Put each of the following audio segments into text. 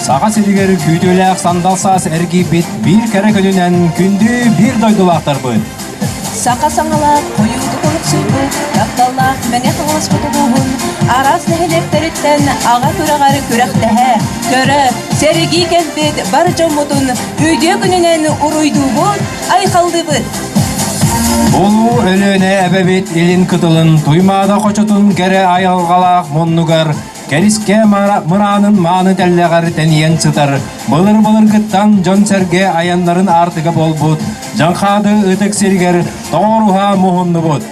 Саха сиригэр күүтүүлээх сандал саас эргийбит биир кэрэ күнүнэн күндү биир дойдулаахтарбыт! Саха саҥалаах хойуутук олохсуйбут, тапталлаах Мэҥэ Хаҥаласпыт улууһун араас нэһилиэктэриттэн аҕа күрэҕэр күрэхтэһэ, көрө, сэргии кэлбит бар дьоммутун үтүө күнүнэн уруйдуубут, айхаллыыбыт! Улуу Өлүөнэ эбэбит илин кытылын Туймаада хочотун кэрэ айылҕалаах муннугар Кэрискэ мыраанын мааны тэллэҕэр тэнийэн сытар былыр-былыргыттан дьон-сэргэ айаннарын аартыга буолбут Дьаҥхаады ытык сиригэр тоҕоруһа муһуннубут.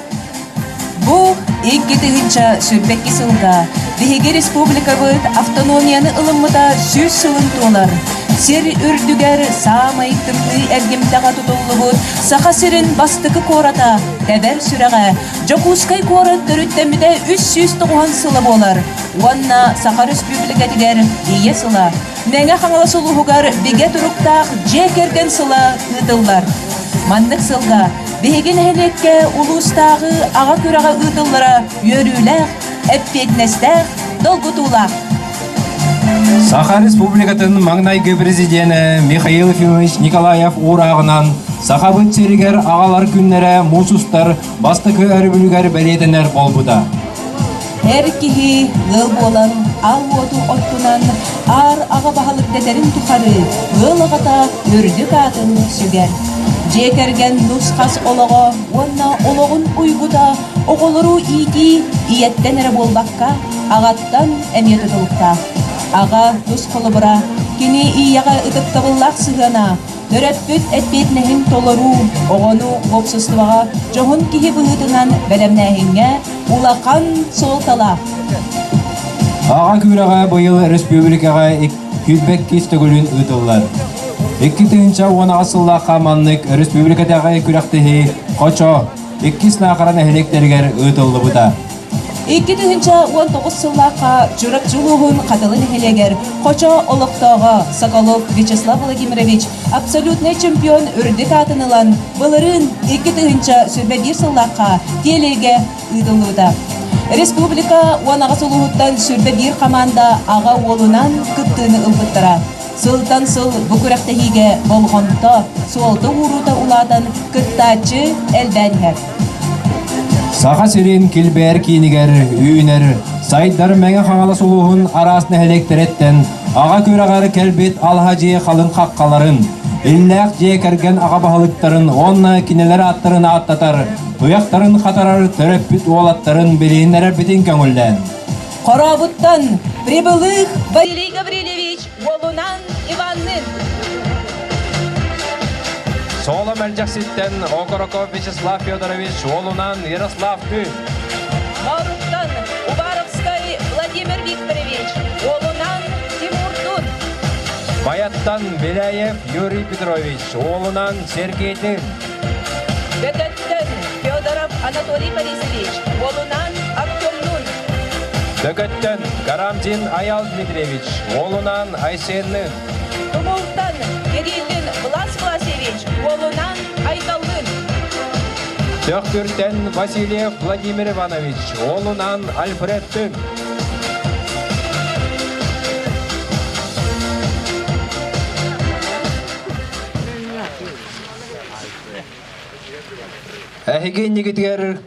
Бу 2022 сылга биһиги республикабыт автономияны ылыммыта 100 сылын туолар. Сир үрдүгэр саамай тымныы эргимтэҕэ тутуллубут Саха сирин бастакы куората тэбэр сүрэҕэ Дьокуускай куорат төрүттэммитэ 390 сыла буолар уонна Саха Өрөспүүбүлүкэтигэр Ийэ сыла, Мэҥэ Хаҥалас улууһугар бигэ туруктаах дьиэ кэргэн сыла ыытыллар. Маннык сылга биһиги нэһилиэккэ улуустааҕы аҕа күрэҕэ ыытыллара үөрүүлээх, эппиэтинэстээх, долгутуулаах. Саха Республикатын маҥнайгы президенэ Михаил Ефимович Николаев уурааҕынан Сахабыт сиригэр аҕалар күннэрэ муус устар бастакы өрөбүлүгэр бэлиэтэнэр буолбута. Эр киһи ыал буолан аал уоту оттунан аар аҕа баһылык дэтэрин тухары ыал аҕата үрдүк аатын сүгэр. Дьиэ кэргэн нус-хас олоҕо уонна олоҕун уйгута оҕолору иитии ийэттэн эрэ буолбакка, аҕаттан эмиэ тутулуктаах. Аҕа тус холобура, кини ийэҕэ ытыктабыллаах сыһыана, төрөппүт эппиэтинэһин толоруу, оҕону уопсастыбаҕа дьоһун киһи быһыытынан бэлэмнээһиҥҥэ улахан суолталаах. Аҕа күрэҕэ быйыл өрөспүүбүлүкэҕэ 22 төгүлүн ыытыллар. 2018 сыллаахха маннык өрөспүүбүлүкэтээҕи күрэхтэһии Хочо, иккис Наахара нэһилиэктэригэр ыытыллыбыта. 2019 сыллаахха Чурапчы улууһун Хатылы нэһилиэгэр Хочо олохтооҕо Соколов Вячеслав Владимирович абсолютнай чемпион үрдүк аатын ылан, былырыын 2021 сыллаахха Тиэлигэ ыытыллыбыта. Республика 18 улууһуттан 21 хамаанда аҕа уолунан кыттыыны ылбыттара. Сылтан сыл бу күрэхтэһиигэ болҕомто, суолта ууруута улаатан, кыттааччы элбээн иһэр. Саха сирин килбээр киинигэр үүнэр, сайдар Мэҥэ Хаҥалас улууһун араас нэһилиэктэриттэн аҕа күрэҕэр кэлбит алаһа дьиэ халыҥ хаххаларын, иллээх дьиэ кэргэн аҕа баһылыктарын уонна кинилэр ааттарын ааттатар, туйахтарын хатарар төрөппүт уолаттарын билиһиннэрэрбитин көҥүллээн. Хорообуттан Прибылых Валерий Гаврильевич уолунан Иваннын. Соло мэлдьэхситтэн Окороков Вячеслав Федорович уолунан Ярослав Күн. Мооруктан Уваровскай Владимир Викторович уолунан Тимур Тун. Баяттан Беляев Юрий Петрович уолунан Сергей Тын. Бөкөттөн Федоров Анатолий Борисович уолунан Артем Нун. Бөкөттөн Карамзин Аял Дмитриевич уолунан Айсеннын. Тумултан Кириллин Влас Власевич уолунан Айталлын. Төхтүртэн Васильев Владимир Иванович уолунан Альфредтын. Эһиги иннигитигэр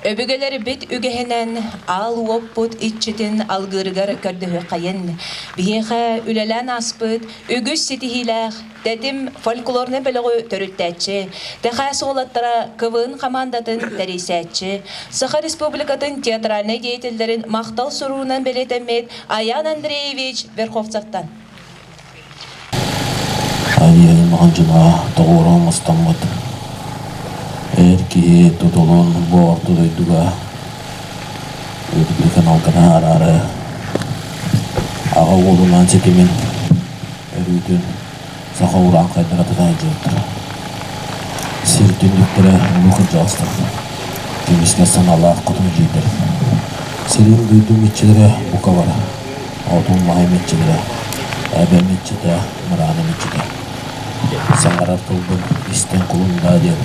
Өбүгэлэрбит үгэһинэн аал уоппут иччитин алгыырыгар көрдөһүөххэйин. Биһиэхэ үлэлээн ааспыт үгүс ситиһиилээх Тэтим фольклорнай бөлөҕү төрүттээччи, Тэхээс уолаттара КВН хамаандатын тэрийсээччи, Саха Республикатын театральнай деятеллэрин махтал суругунан бэлиэтэммит Аян Андреевич Верховцевтан. Айыы дьоно тоҕуоруһа оҥостоммут эр киһи тутулун бу орто дойдуга үрдүк аналга таһаараары аҕа уолунаан ситимин өрүүтүн саха урааҥхайдара тута сылдьыбыттара. Сир түннүктэрэ улуу кырдьаҕастар, көмүскэл санаалаах хотун эдьиийдэр. Сирин дойдум иччилэрэ бука бары, отун маһым иччилэрэ, эбэм иччитэ, мырааным иччитэ. Саҥарар тылбын истэн кулун даа диэн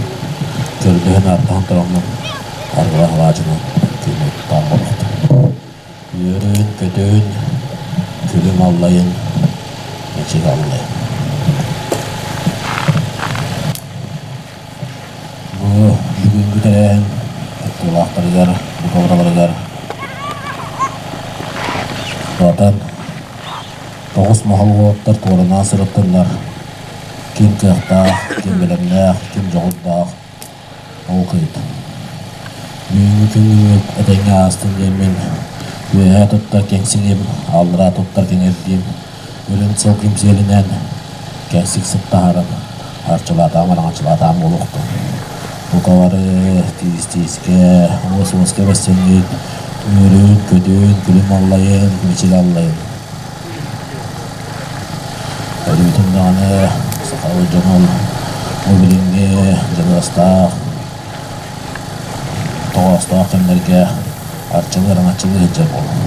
көрдөһөн-ааттаһан тураммын аргылаах алаадьынан күн уоттаан олохтум. Үөрүүн-көтүүн, күлүм аллайын, мичик аллайын. Бу бүгүҥҥү тэрээһин кыттыылаахтарыгар, бука Батан тоҕус моһол уолаттар туоранаан сырыттыннар, ким кыахтаах, ким бэлэмнээх, ким дьоҕурдаах Ол кыйыт. Бүгүҥҥү күҥҥүт этэҥҥэ аастын диэммин, үөһээ туттар кэҥсигим, аллараа туттар кэҥэрдиим, үрүҥ сыл кимсиэлинэн кэҥсик сыттаһарын арчылаатаҕым араҥаччылаатаҕым буолуохтун. Бука бары тиис-тиискэ, уос-уоска бэссэҥҥит, үөрүүн, көтүүн, күлүм аллайын, мичил аллайын. Өрүүтүн даҕаны сахалыы дьонун бу билиҥҥи дьаныастаах, тоҕоостоох кэмнэргэ арчылыы-араҥаччылыы сылдьар буолуо.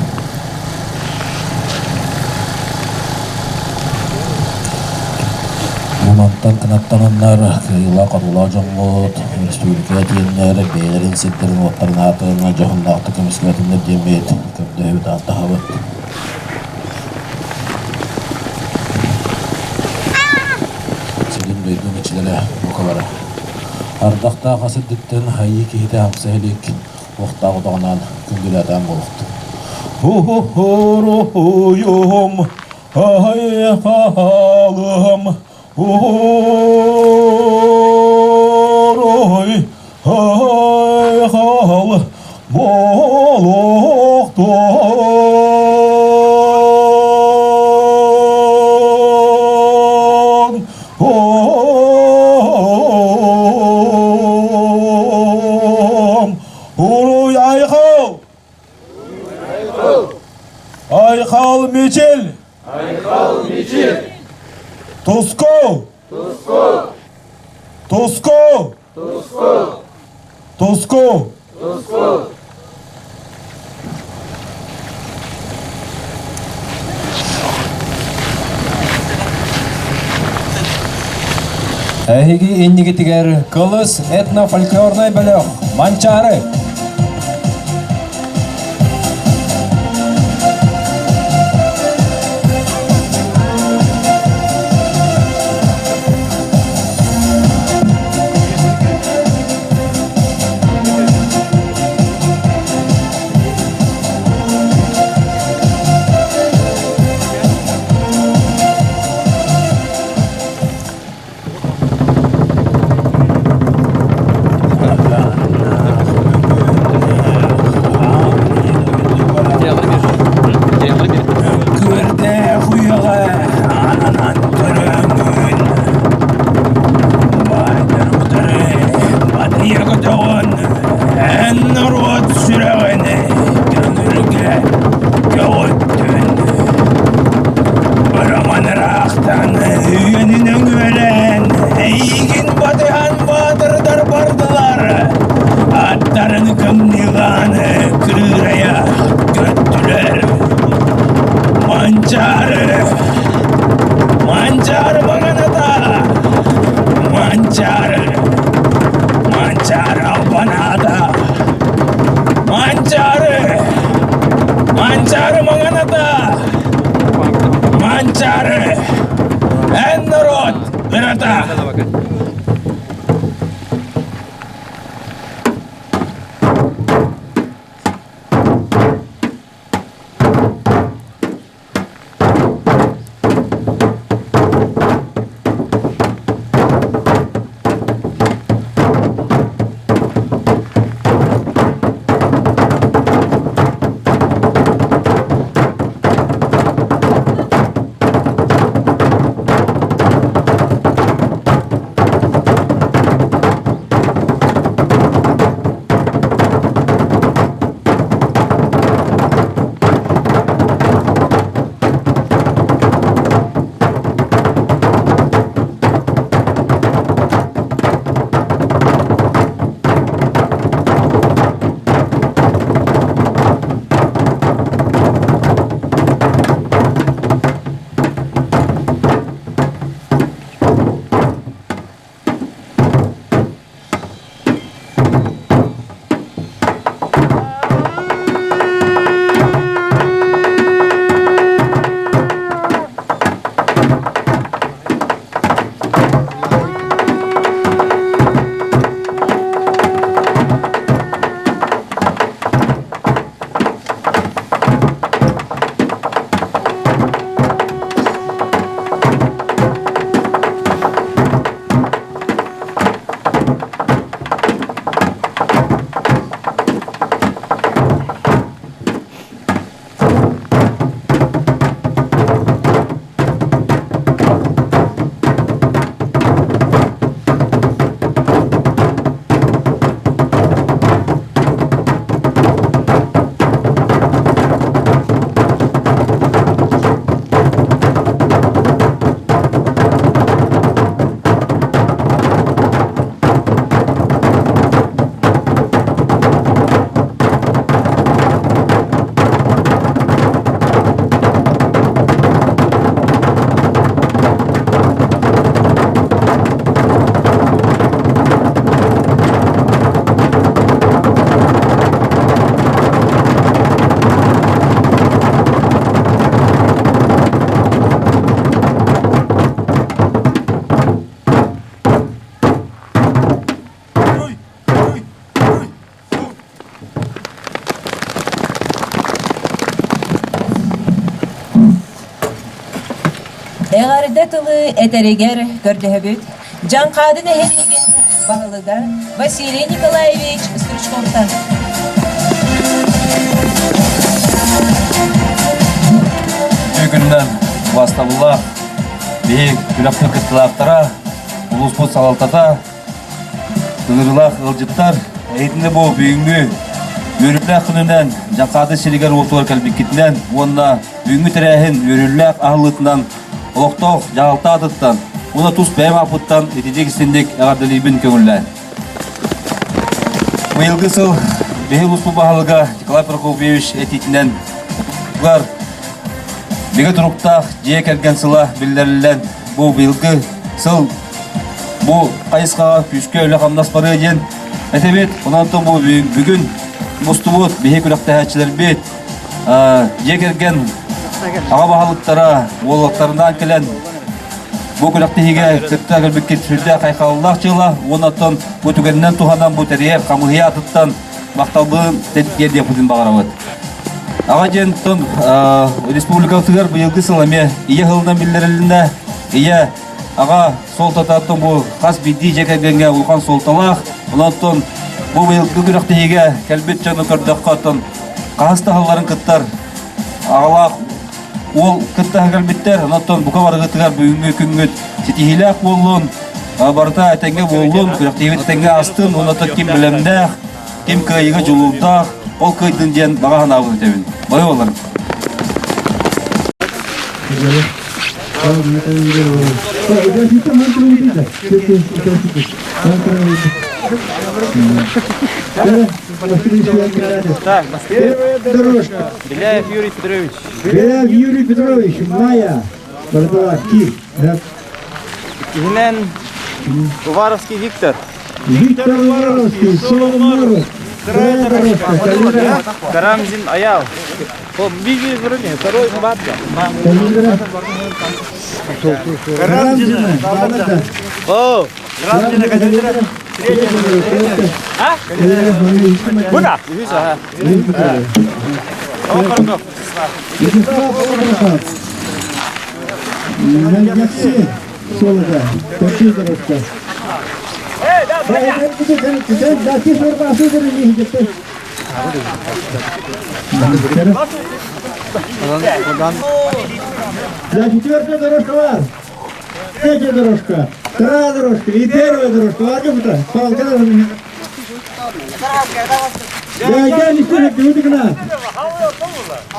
Бу мантан кынаттананнар кыайыылаах-хотуулаах дьоммут өрөспүүбүлүкэ тиэннэр бэйэлэрин сирдэрин-уоттарын аатын дьоһуннаахтык көмүскээтиннэр диэммит көрдөһөбүт ааттаһабыт. Сирин дойдум иччилэрэ бука Ардахтаах ас үрдүттэн айыы киһитэ хамса илик уохтаах утаҕынан күндүлээтээн буолуохтун. Уһуруһуйум, айхалым, уруй, айхал, буолуохтун. Уруй айхал! Айхал Мичил! Айхал Мичил! Туску! Туску! Туску! Туску! Туску! Туску! Эһиги иннигитигэр Кылыс этнофольклорнай бөлөх Манчаары. Эҕэрдэ тылы этэригэр көрдөһөбүт Дьаҥхаады нэһилиэгин баһылыга Василий Николаевич Стручковтан. Үтүө күнүнэн убаастабыллаах биһиги күрэхпит кыттыылаахтара, улууспут салалтата, Ыҥырыылаах ыалдьыттар, эһитини бу бүгүҥҥү үөрүүлээх күнүнэн Дьаҥхаады сиригэр-уотугар кэлбиккитинэн уонна бүгүҥҥү тэрээһин үөрүүлээх аһыллыытынан олохтоох дьаһалта аатыттан уонна тус бэйэм ааппыттан ититик истинник эҕэрдэлиибин көҥүллээн. Быйылгы сыл биһи улууспут баһылыга Николай Прокопьевич этиитинэн бигэ туруктаах дьиэ кэргэн сыла биллэриллэн бу быйылгы сыл Бу хайысхаҕа күүскэ үлэ-хамнас барыа диэн этэбит. Онон бу бүгүн мустубут биһи күрэхтэһээччилэрбит дьиэ кэргэн аҕа баһылыктара уолаттарынаан кэлэн бу күрэхтэһиигэ кытта кэлбиккит сүрдээх айхаллаах дьыала уонна оттон бу түгэнинэн туһанан бу тэрийэр хамыыһыйа атыттан махталбын тиэрдиэхпитин баҕарабыт. Аҕа диэн тон республикабытыгар быйылгы сыл эмиэ ийэ сылынан биллэрилиннэ. Ийэ Аҕа суолтата бу хас биирдии дьиэ кэргэҥҥэ улахан суолталаах. Онон бу быйылгы күрэхтэһиигэ кэлбит дьону көрдөххө, оттон хаһыс да сылларын кыттар аҕалаах уол кытта кэлбиттэр. Онон бука барыгытыгар бүгүҥҥү күҥҥүт ситиһиилээх буоллун, барыта этэҥҥэ буоллун, күрэхтэһиибит этэҥҥэ аастын, уонна ким бэлэмнээх, ким кыайыыга дьулуурдаах, ол кыайдын диэн баҕа санаабын этэбин. Бары буолларым. Так, Дорожка. Беляев Юрий Петрович. Беляев Юрий Петрович, Майя. Барбалаки. Иһинэн Уваровский Виктор. Виктор Уваровский, Соломаров. Карамзин Аял. Второй Карамзина. О, Карамзина. А? Куда? Ага. Вячеслав Обрахов. Мальгакси Солода. Компьютеровка. Да, четвертая дорожка вас. Третья дорожка, вторая дорожка и первая дорожка. Варга Палка.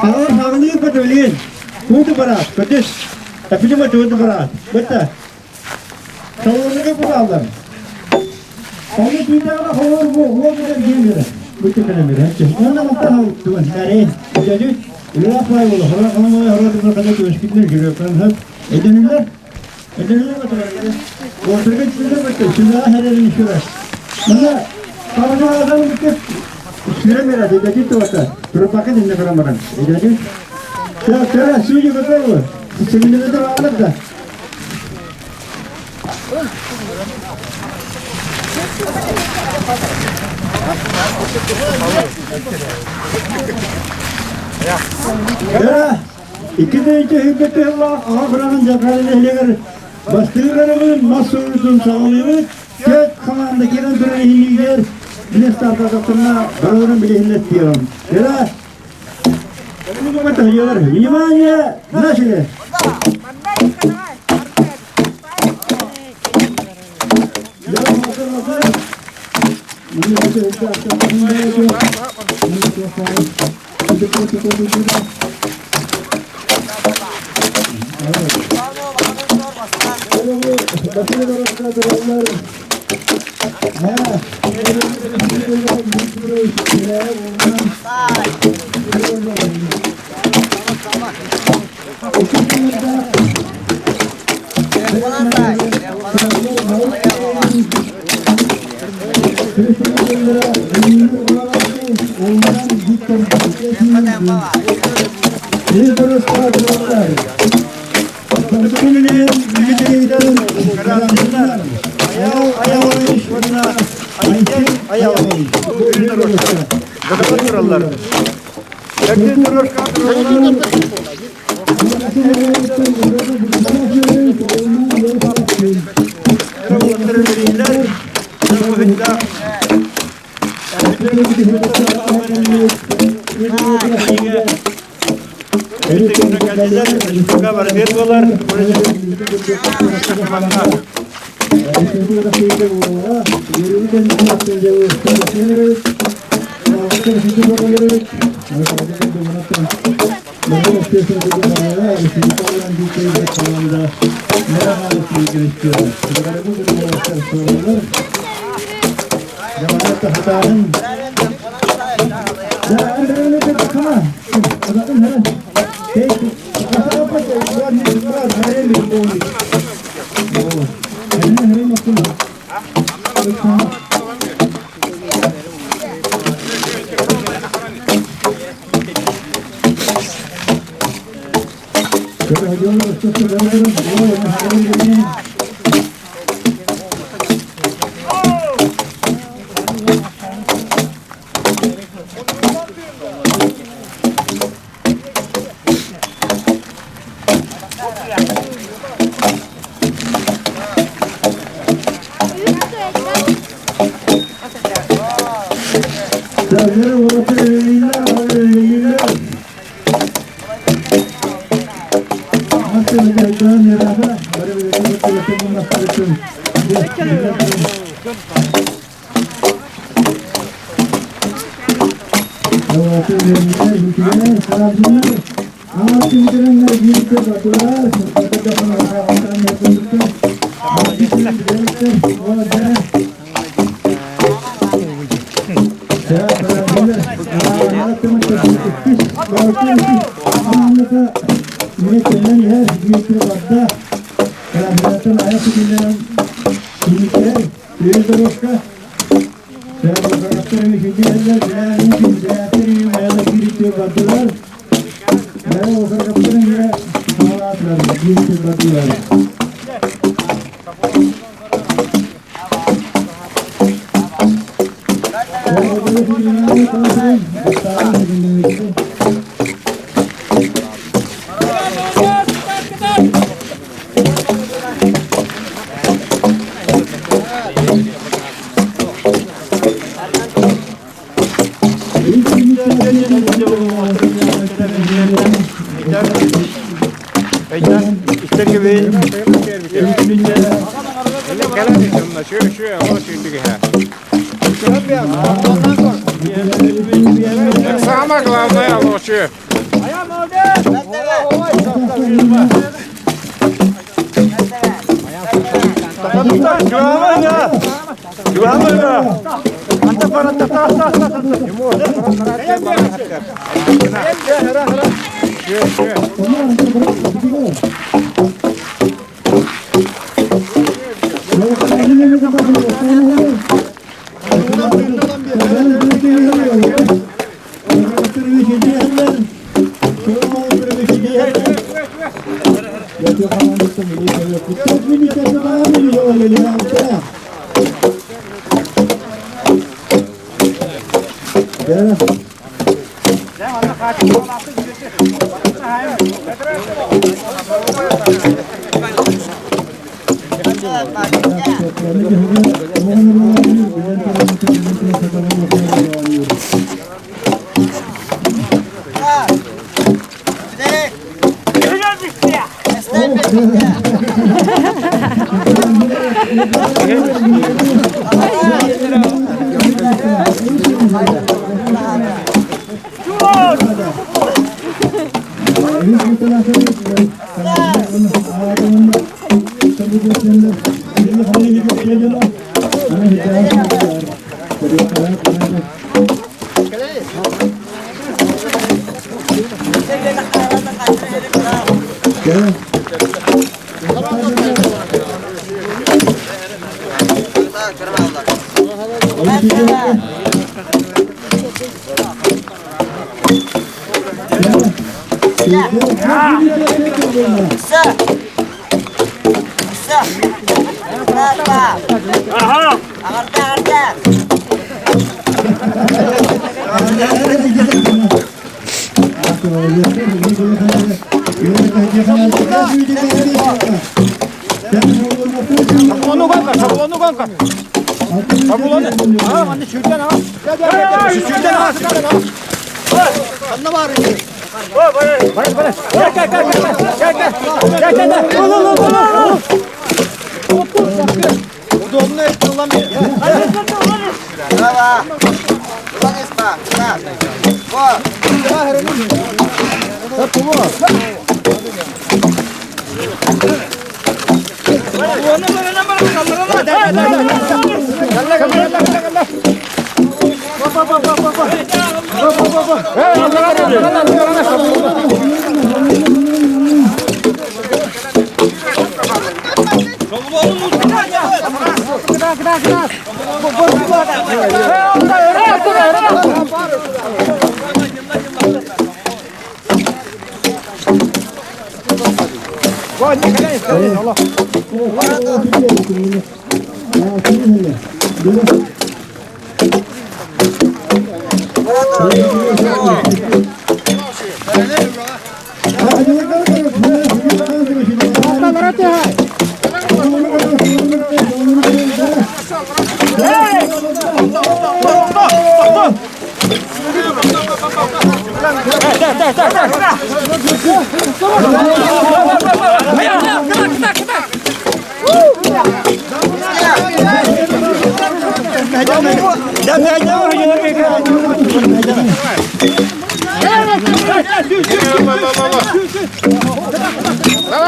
Хаҕар хаҕылыыр бөтөлүөн, тууту бараат, көтүс, эпилима тууту бараат, бытта. Салонныга булаллар. Оны тиитаҕына холор бу уол бүтэн киирбирэ. Бүтү кэлэмир. Онна муттан туган сарин. Дьэдүт, үлэ пай болу, хора халамай хора тымна када төшкүтнер жүрөккөн хөп. Эденилер, эденилер батырар. Отырга түлер бытты, сүлаа хәрерин шүрә. Мына. Саҕалаан Сүрэ мере, дедати туота. Турбакын инне карамаран. Дедати. Все, судьи готовы. Семинарда алар да. 2-нчи сыллаах аҕа кураҕын дьакаары нэһилиэгэр бастыыр өрөбүл мас суруутун саҕалыыбыт. Төрт хамаанда киирэн турар иһинигэр билес тартатахтарына барыларын билиһиннэттиэҕим. Кыра Внимание! Начали! Самое главное, лучше. Давай,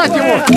Тимур.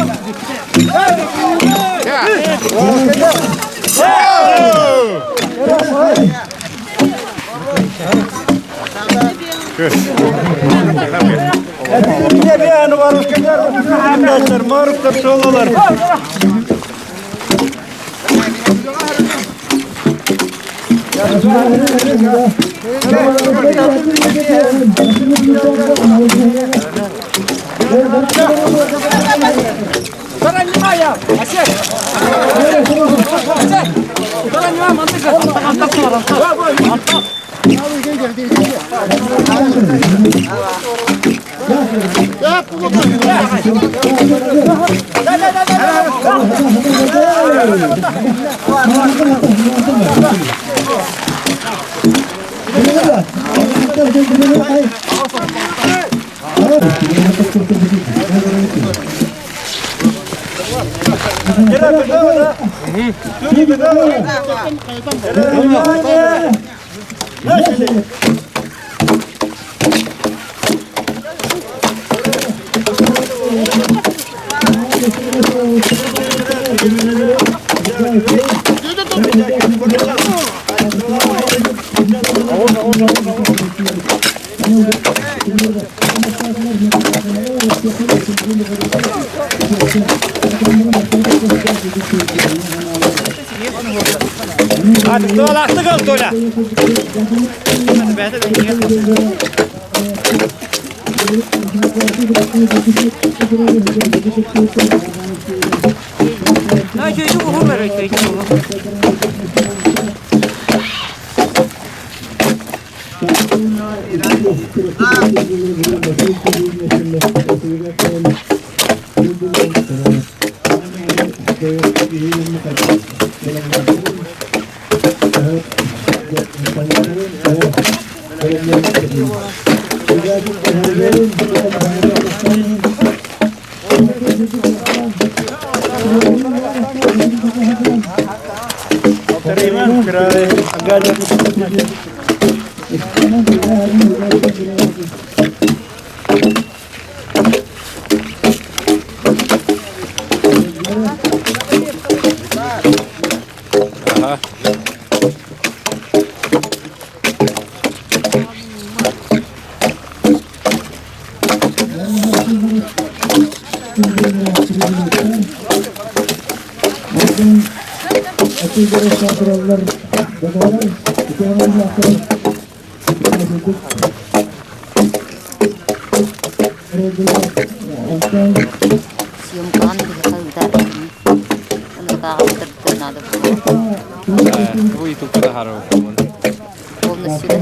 Съемкаҕын биһиэхэ ыытар ынырыкааҕа ыытар наада Бу ютубка таһаарабын. Полностью да?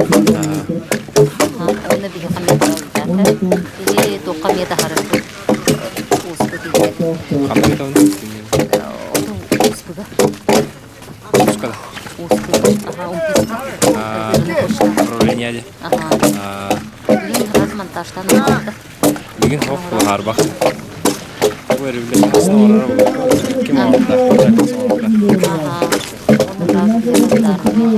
Онно биһиэхэ эмиэ ыытар. Биһи туохха эмиэ таһаарарбыт ууспут иһигэр. Ханна ыытабын? Оту ууспуга. Ууска. Ууспуга. Ага, умписка. Управление де. Ага. Бүгүн раз монтажтан оҥордо. Бүгүн хоп кулахарбах. Бу эрүллэ хасна орору. Ким оҥорда? Ага. Оны раз монтажтан.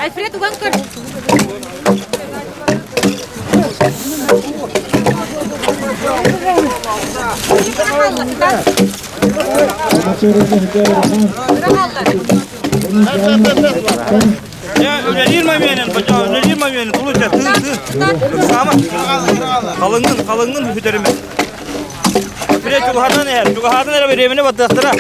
Альфред уган көр. Үлэлиир моменын, үлэлиир моменын, тулуйда, тыы, тыы. Сама. Халыҥҥын, халыҥҥын үтэрime. Бire чугаһаатан эһэр, чугаһаатан эрэ бириэмэни баттыахтара.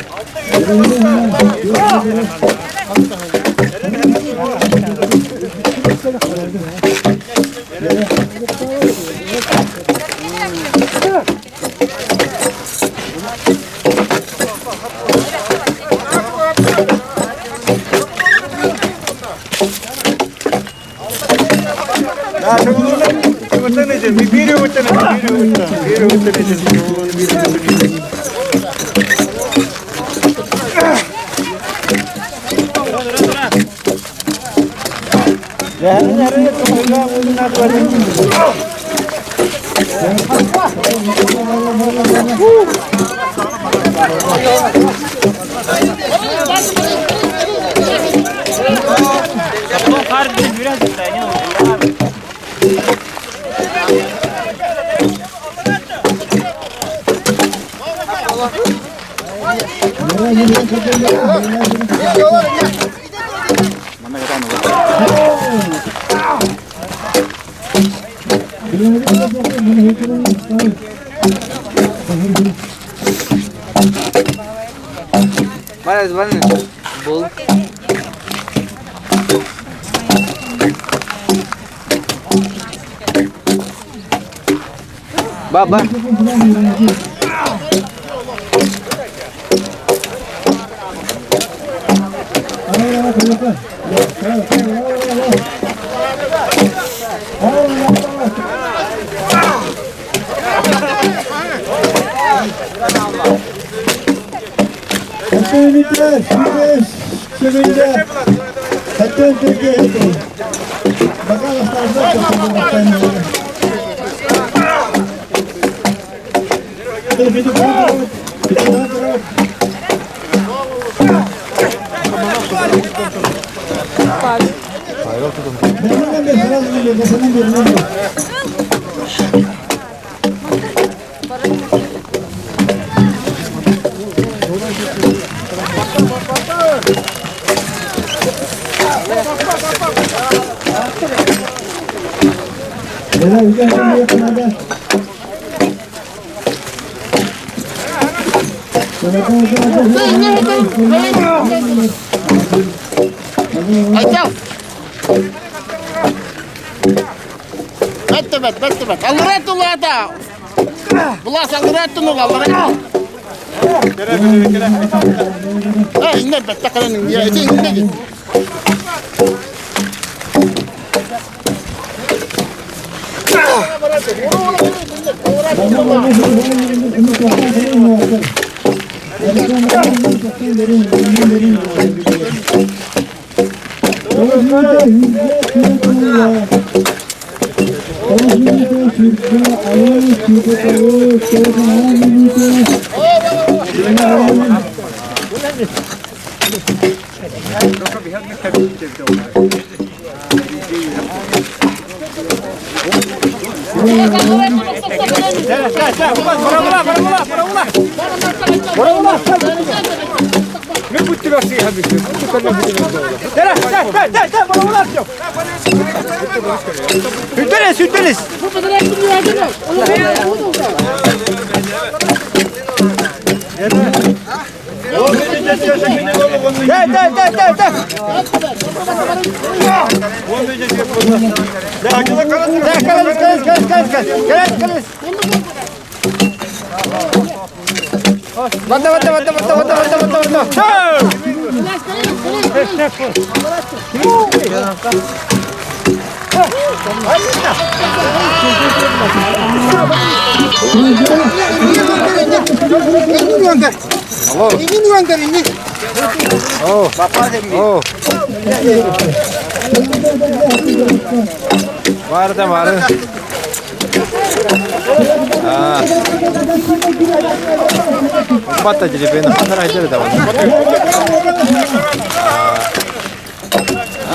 Батта деревина.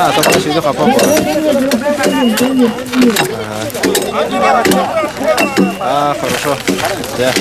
А, то сюда хапа. А, хорошо. Да.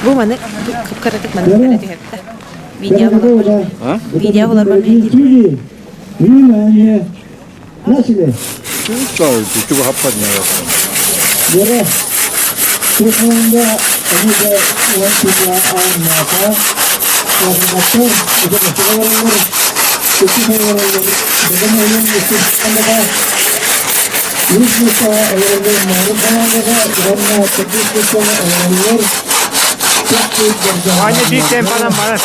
Бу маны кып-кыратык маны кыра түһэптэ. Видео булар. Видео булар бар. Внимание! Начали! Yere telefonda onu da ulaşımda almaka, ulaşımda ulaşımda Аня биир темпанан барар.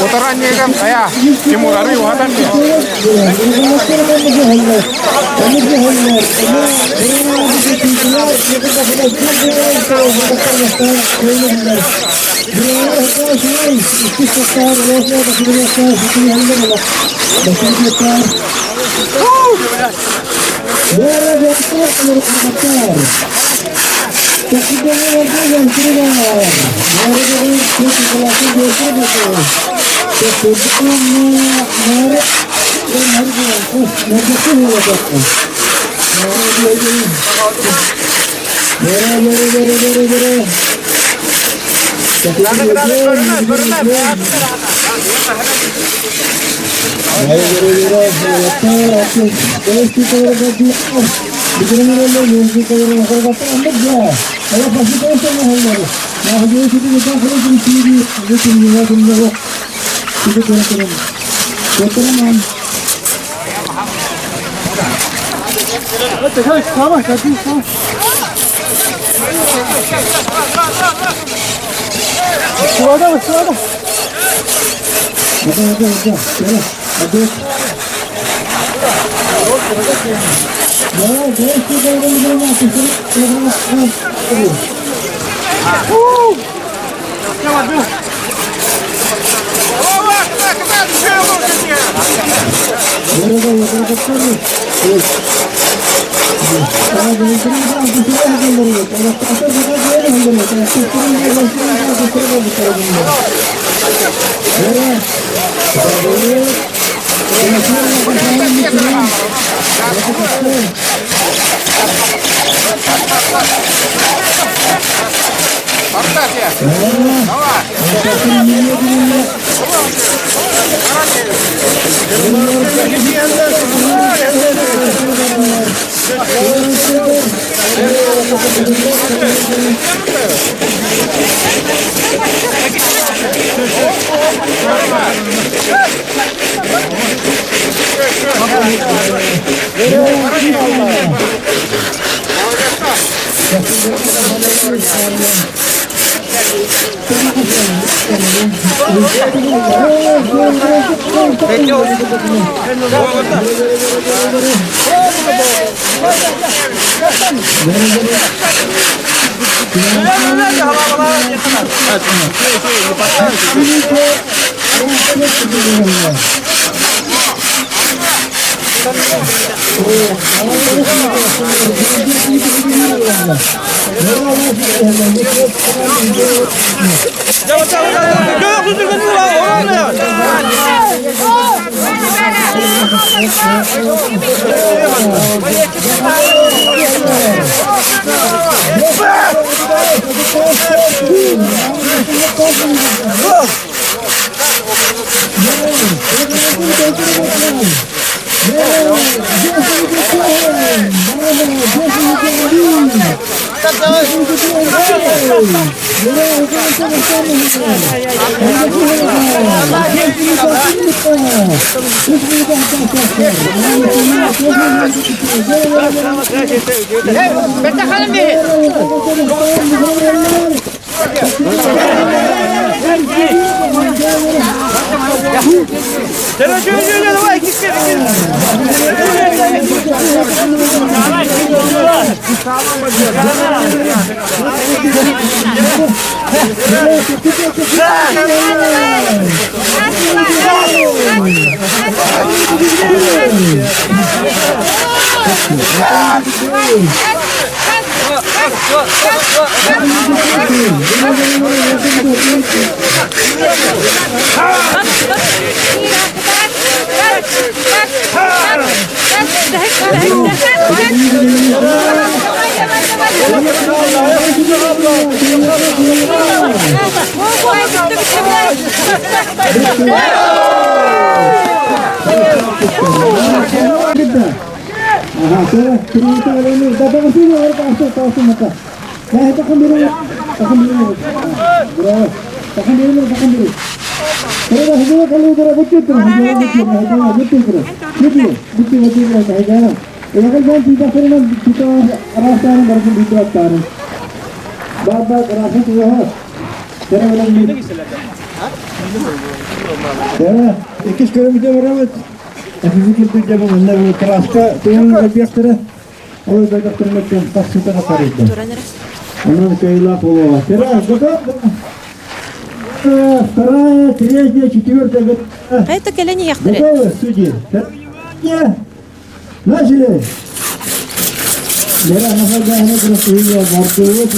Утаранньыгым хайа, Тимурары уһатан Иккис көрүмүтэ барабыт. Эпипит краска туйан кэлбиэхтэрэ. Ол дойдохторун тахсыта хатарыйда. Онон кыайыылаах буолуоҕа. Вторая, третья, четвертая. Это кэлэн иһиэхтэрэ. Готовы, судьи? Начали! Лера, находя красивая, морковь,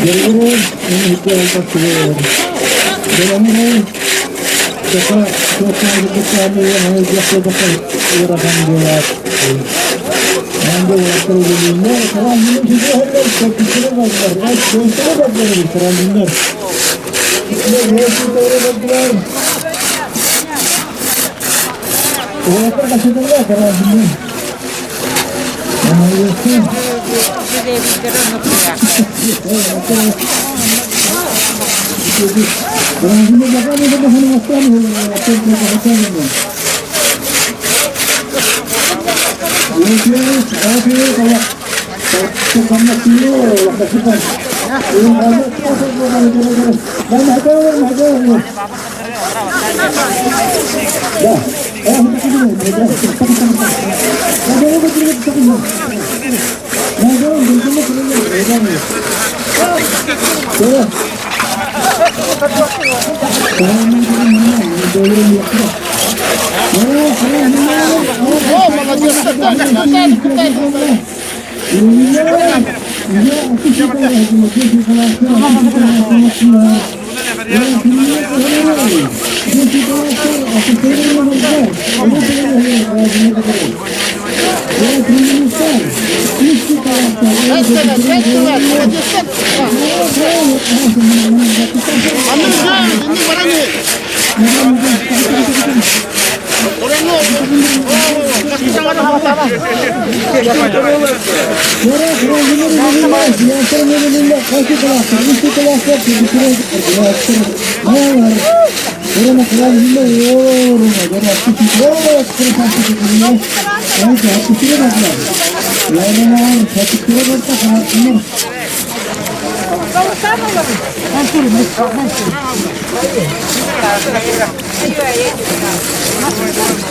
и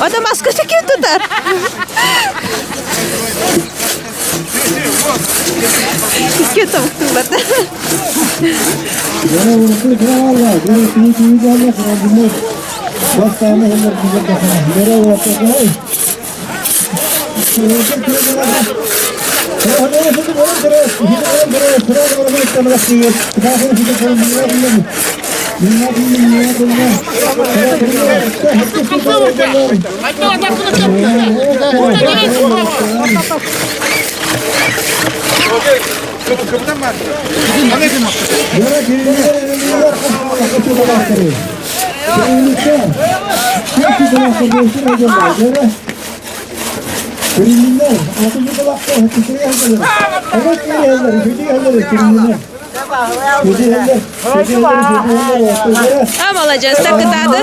Ото маска ким тутар? Ким тутар? А, молодец, так кытаады.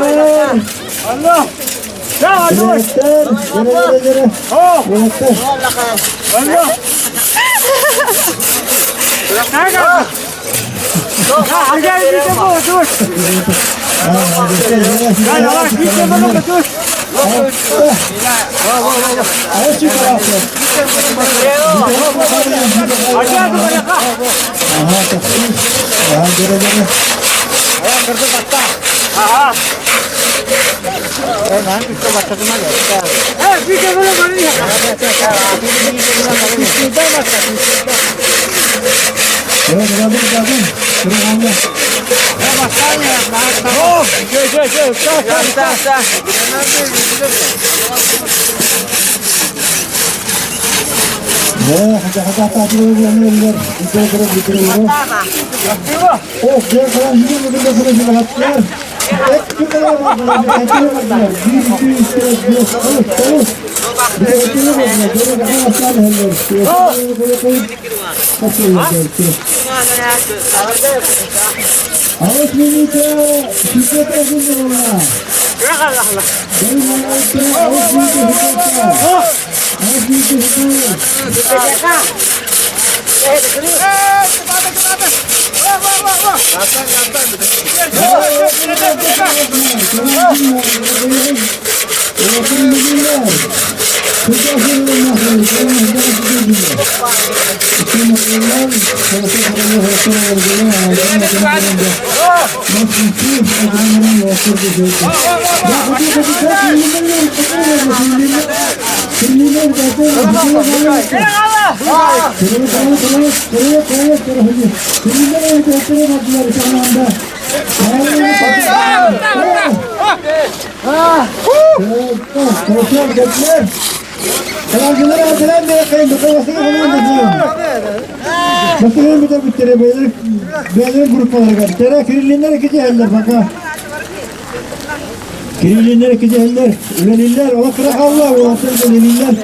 Кириллиннэр кидиһэллэр, үлэлииллэр, олох кыра хаалла, уолаттар үлэлииллэр.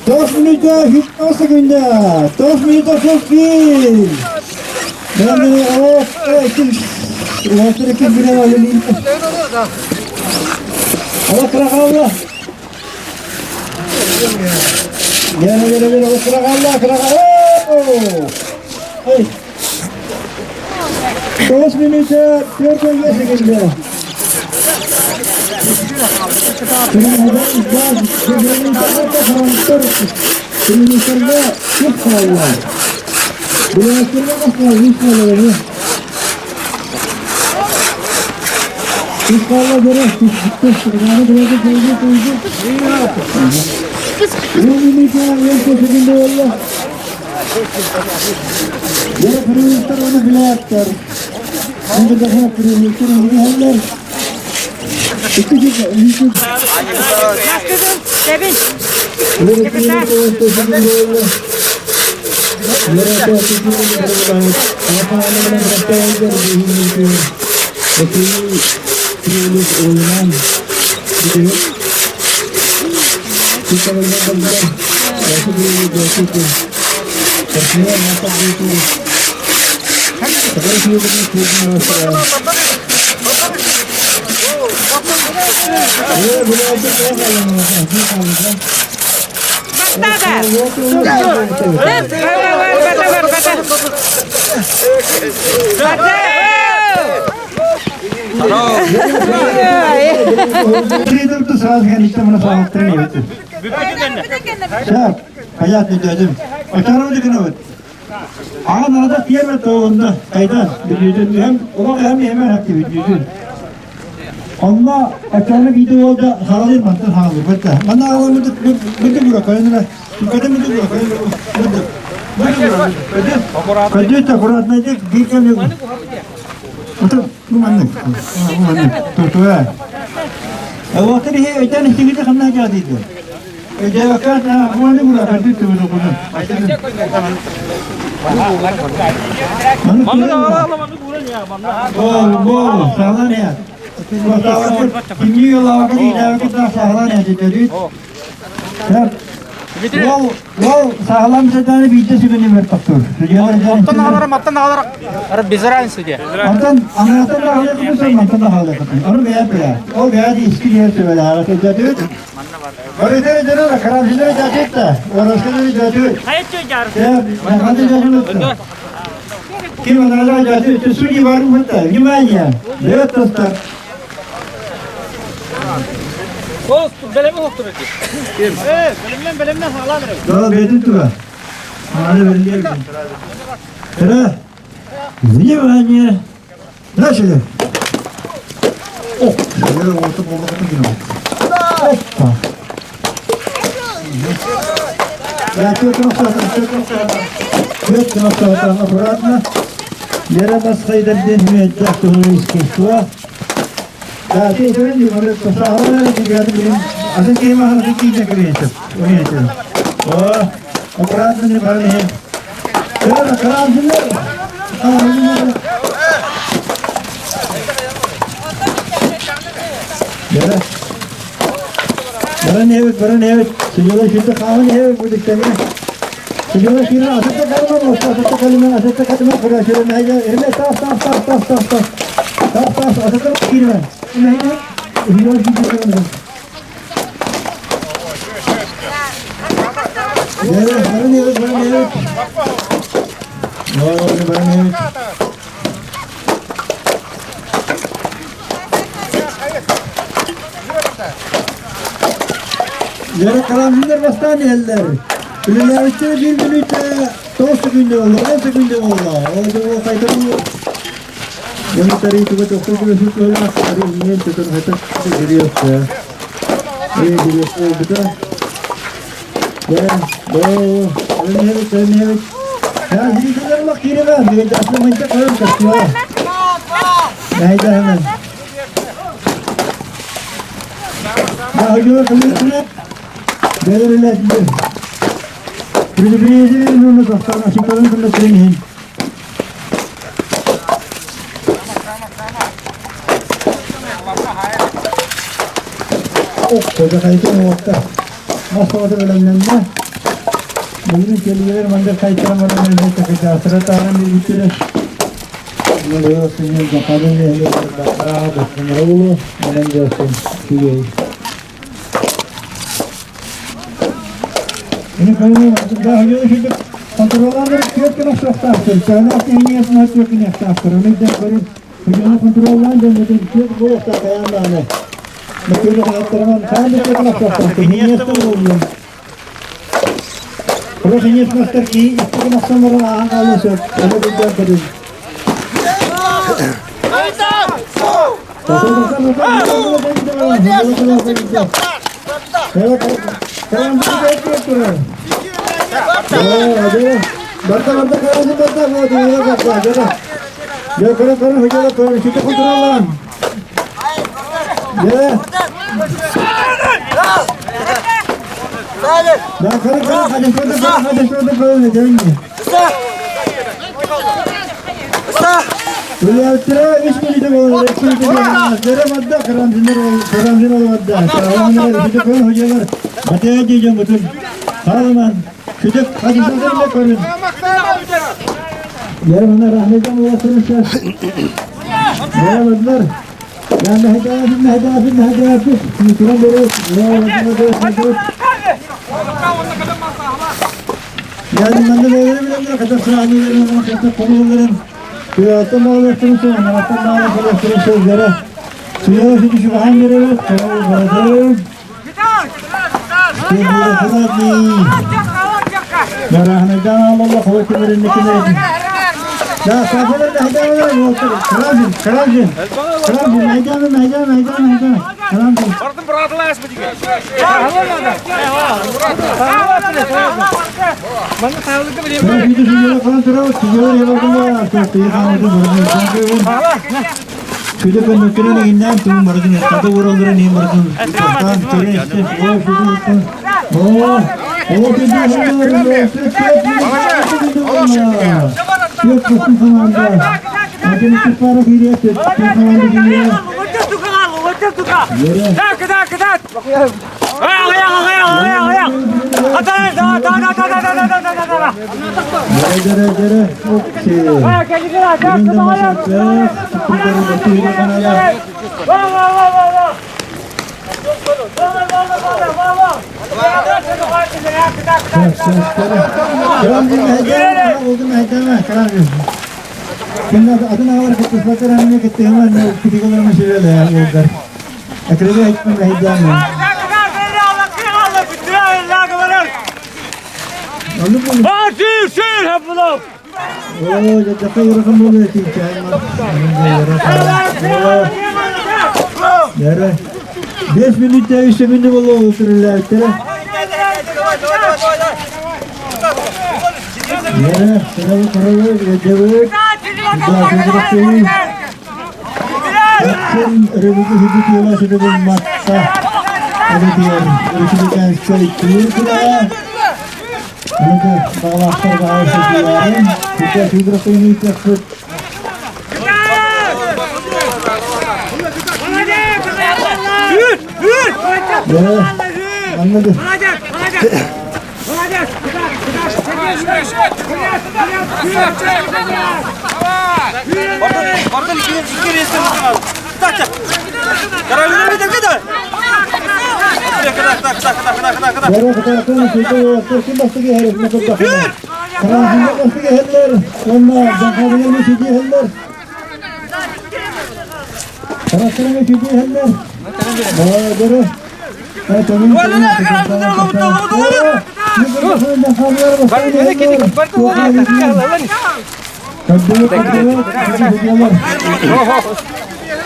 Тоҕус мүнүүтэ 100 секунда, 9 мүнүүтэ 31. Бәләмнәре олох уолаттар икки билэн үлэлииллэр. Олох кыра хаалла. Бэре, бэре, бэре, олох кыра хаалла, кыра хаалла. Эй! 9 мүнүүтэ 45 секунда. Аҕа тиэмэ туолунна хайдан бүлүүдүн эм олох эм эмэр хакты бүлүүдүн онно оччоҕуна биирдэ уолда хаалыр мантан хаалыр бытта манна аҕаламмыт быты бура кайынра көтө мыты бура кайынра быты көдү аккуратно биир кэм Ото бу маннык бу маннык тутуа Уотар иһи өйдөөн истигити ханна дьаадыйды Оттон аҕалара, маттан аҕалара, ара без разницы де. Онтон аҥаратан да аҕалыахпын, мантан да аҕалыахпын. Ону бэйэ бэйэ. Ол бэйэ икки диэн сүбэлээҕэ сылдьатыыт. Внимание! Берет состав. Внимание! Начали! О, Опа! Аккуратно. Лера Басхайдардин искусство. Да, ты О, аккуратно не парни. Баран эбит, баран эбит. Сидела шилді қағын эбит будиктене. Сидела шилді асатта калма, асатта калма, асатта калма, кыра шилді найда. Эрме тас, тас, тас, тас, тас, тас. Тас, тас, асатта кирме. Найда. Сидела шилді калма. Баран эбит, баран эбит. Баран эбит. Дьэ, Карамзиннар бастаан иһэллэр. Үлэлээбиттэрэ биир мүнүүтэ тоҕус секүндэ буолла, он секүндэ буолла. Ол дьоҕу хайдах Дьонутары туга тохтуу күлүсүн кыһылаах ары иҥиэн төтөн хата кириэхтэ. Ee кириэх буолбута. Дьэ, боо, өлүнэбит, өлүнэбит. Я зрителлэр кииребэ, мегадасына манча көрөн көстүө. Найдаһынан. Баһыгы кылыытына бэлэрилэтти. Предупреждение нужно тохтоон ошибкаларын кыллаттырын иһин. Оххо хайытын уотта. Мас оҕото бэлэмнэннэ. Бүгүн кэлиилэр мандар хайтаран баран өлбөттө тааран билбиттэрэ.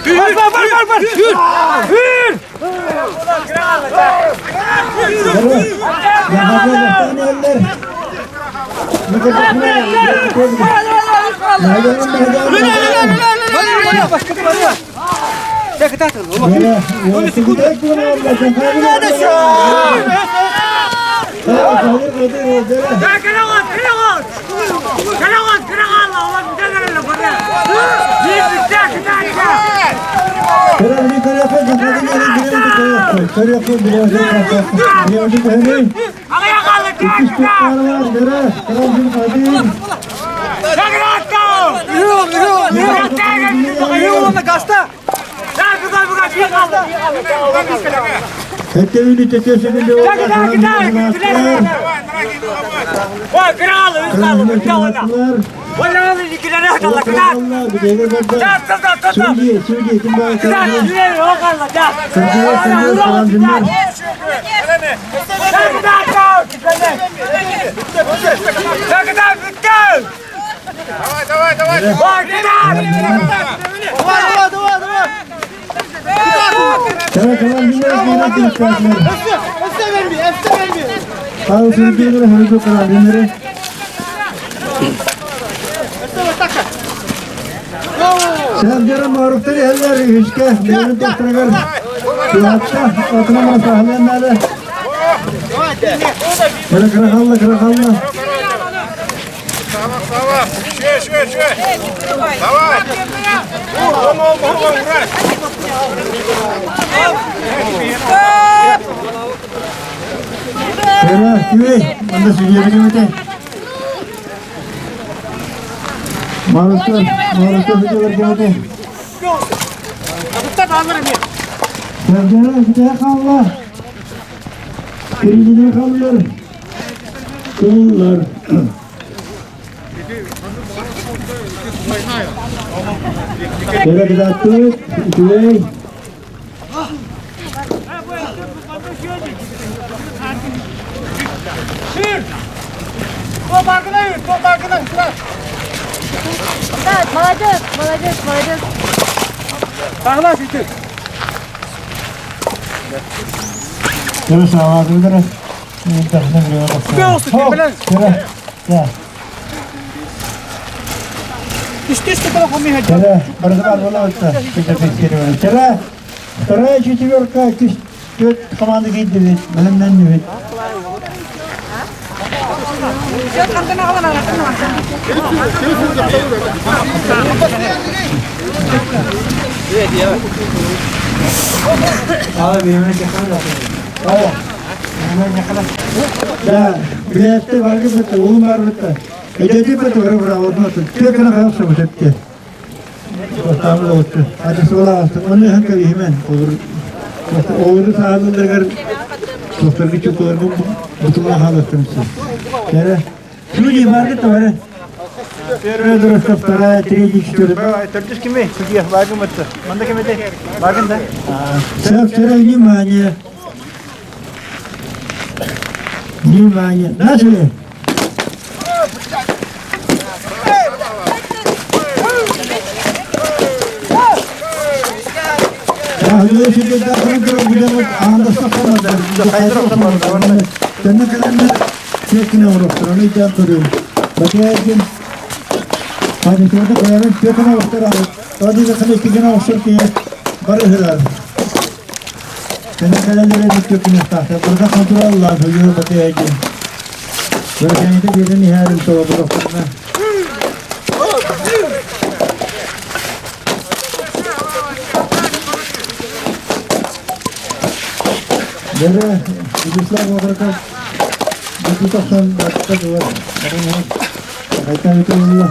Бар бар бар бар! Yür! Yür! Сәбдері Маруфтар әллер үшке, бәрін тоқтырғыр. Кулатта, отына сахален әлі. Кыра кыра кыра қалла. Кыра, күйей, мында сүгері өте. Маруфтар, Маруфтар сүгері өте. Сәбдері күте қалла. Кирилине қаллар. Kullar. Кыра кыдаттык, үтүгей. Так, молодец, молодец, молодец. Кыра саалатылдыр. Кыра. Кыра, Кыра, вторая четверка, төрт команда кейді бит, білімнен бит. Да, билетте баргы бітті, улым бар бітті. Эдети бітті, бір бір ауырды бітті. Тек қана қалса бітті. Бастамы отты. Ады сола асты. Оны ханка бихмен. Олыр сағадылдыргар тоқтарға чукаларгы бутула халаттымсы. Кәрі. Судьи баргы товары. Первая дорожка, вторая, третья, четвертая. Все, второе, внимание. Внимание. Начали. Böyle Yugoslav olarak bu toptan başka var. Hayta Allah.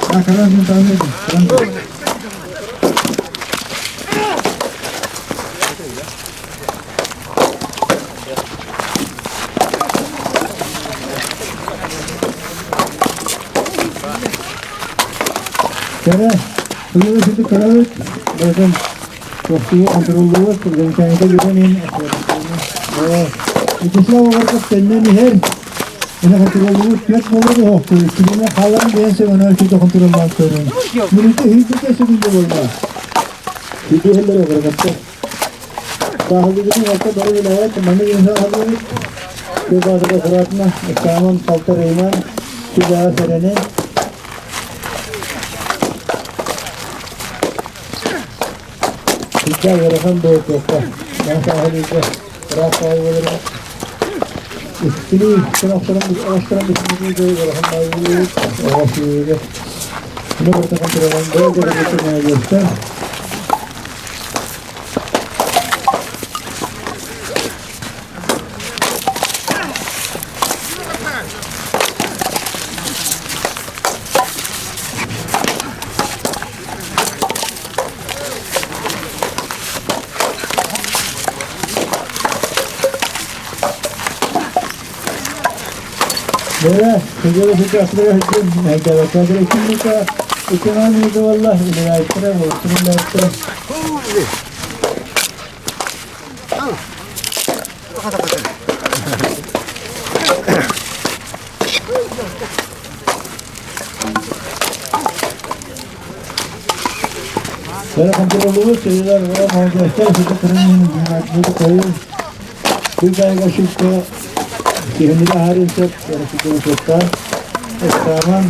Akaran tanıdım. Kere. Ылыы сити көрөбүт, бөтөн тохтуу контроллуубут, замечаниета бүтэн иһин Вячеслав Оҕорков төннөн иһэр, Ина контроллуубут түөрт буолар уһуохтуур, иккитинэ хаалан диэн сөбөнө үчүгэй контроллаан көрүн. Мүнүүтэ үһүйбүтэ сөбүллэ буолла. Ситиһэллэр оҕоркоттор. Сааһылыгытын алта бары үлэһит, маннык инсан аһыллыбыт. Кылбаатыга аккуратно, ыксааман, халтарыйыман, сүбэҕэ сэрэнин. Сылдьа ыарахан буолуохха. Маны сааһылыырга ыраах хааллылар. Иккилии сорохторун оҕустаран бисмилии ыарахан баайыллыбыт. Оҕо Bunu burada kontrol böyle göster. Böyle Kızıl sıcaklığı hüküm meydanı içindeki ekonomide vallahi üniversite olsun üniversite. Böyle kontrollü şeyler var, arkadaşlar sizi kırmayın, koyun. Bir tane kaşıkta Киһини аһарын сөп, өрөспүүбүлүкэ ыстааман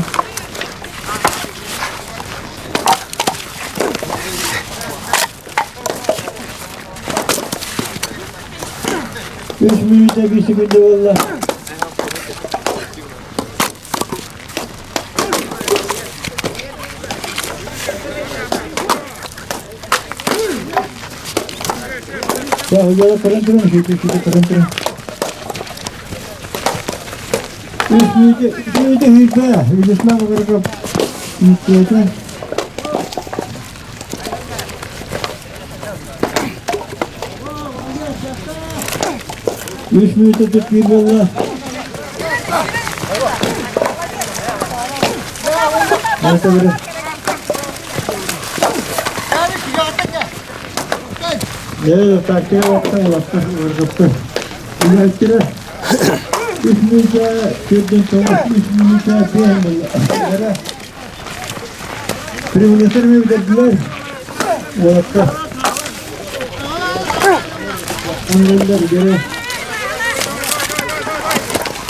Үс мүнүүтэ биир секунда буолла. Көрөн туран, көрөн туран. Үс мүнүүтэ сүүрбэ, Вячеслав Огороков иитиэтэ. Үс мүнүүтэ түппүүр буолла. Ээ, тактика уопта улапта ыргыпты. Үлэһиттэрэ үс мүнүүтэ төрдүн тоҕус үс мүнүүтэ биэһин буолла. Привлектер мүбүдэрдилэр уолаттар. Аннылар гере.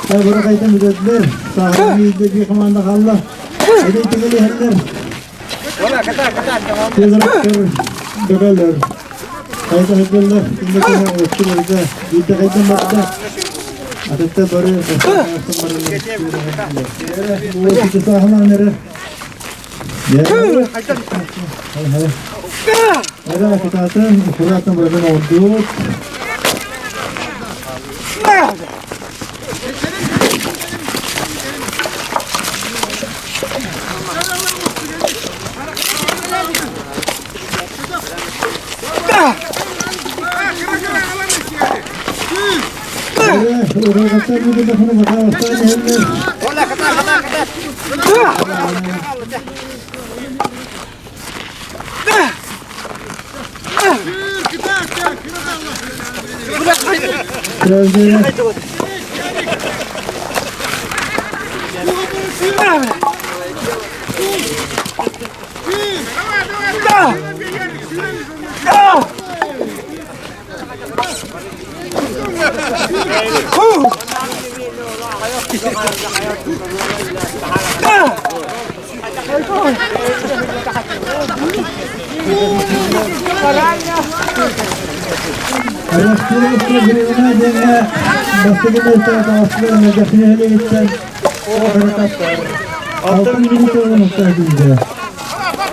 Бары кайтан бүтэрдилэр. Сааһыран биирдэ команда хаалла. Эдей тигилиһэллэр. Тезрактор бөҕөлөр. Хайда сылдьаллар, инникини олоччу барда, биирдэ хайдан барда. Атыттар бары сааһылаан эрэр. Эрэ кытаатын, кураатын барытын оҥордубут.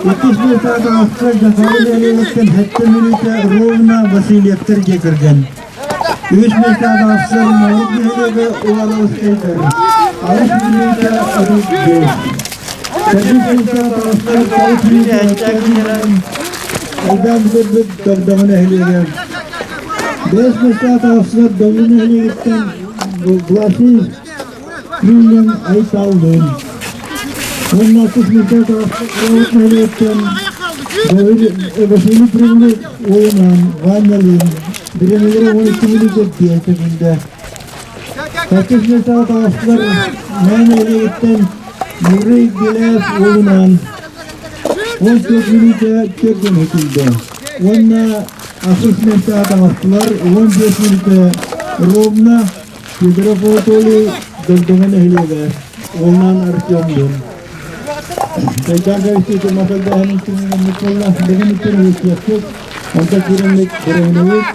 Иккис миэстэҕэ таҕыста Дьахары нэһилиэгиттэн сэттэ мүнүүтэ ровно Васильевтар дьиэ кэргэн. Үс миэстэҕэ таҕыста Моҕут нэһилиэгэ Уваровскайдар. Аҕыс мүнүүтэ 35. Төрдүс миэстэҕэ таҕыста Тоҕус мүнүүтэ Айдаан бүтэрбит Догдоҥо нэһилиэгэ. Бэс миэстэҕэ таҕыста Доллу нэһилиэгиттэн Власий Крыльян Айталлын. Уонна алтыс миэстэҕэ таҕыста Кураҕыт нэһилиэгиттэн Василий Прибылых уолунаан Ванялыын бириэмэлэрэ 12 мүнүүтэ тиэйэ Хаттыс миэстэҕэ таҕыстылар Мээн нэһилиэгиттэн Юрий Беляев уолунаан 14 мүнүүтэ төрдүн үтүлдэ. Уонна ахсыс миэстэҕэ таҕыстылар 15 мүнүүтэ ровно Федоров Анатолий Догдоҥо нэһилиэгэ уолунаан Артемлуун. Сайдан кэбиспит масалдааһынын түмүгүн буолла бүгүн үтүн үтүөхпүт, онто киирэммит бөрөһүнэбит,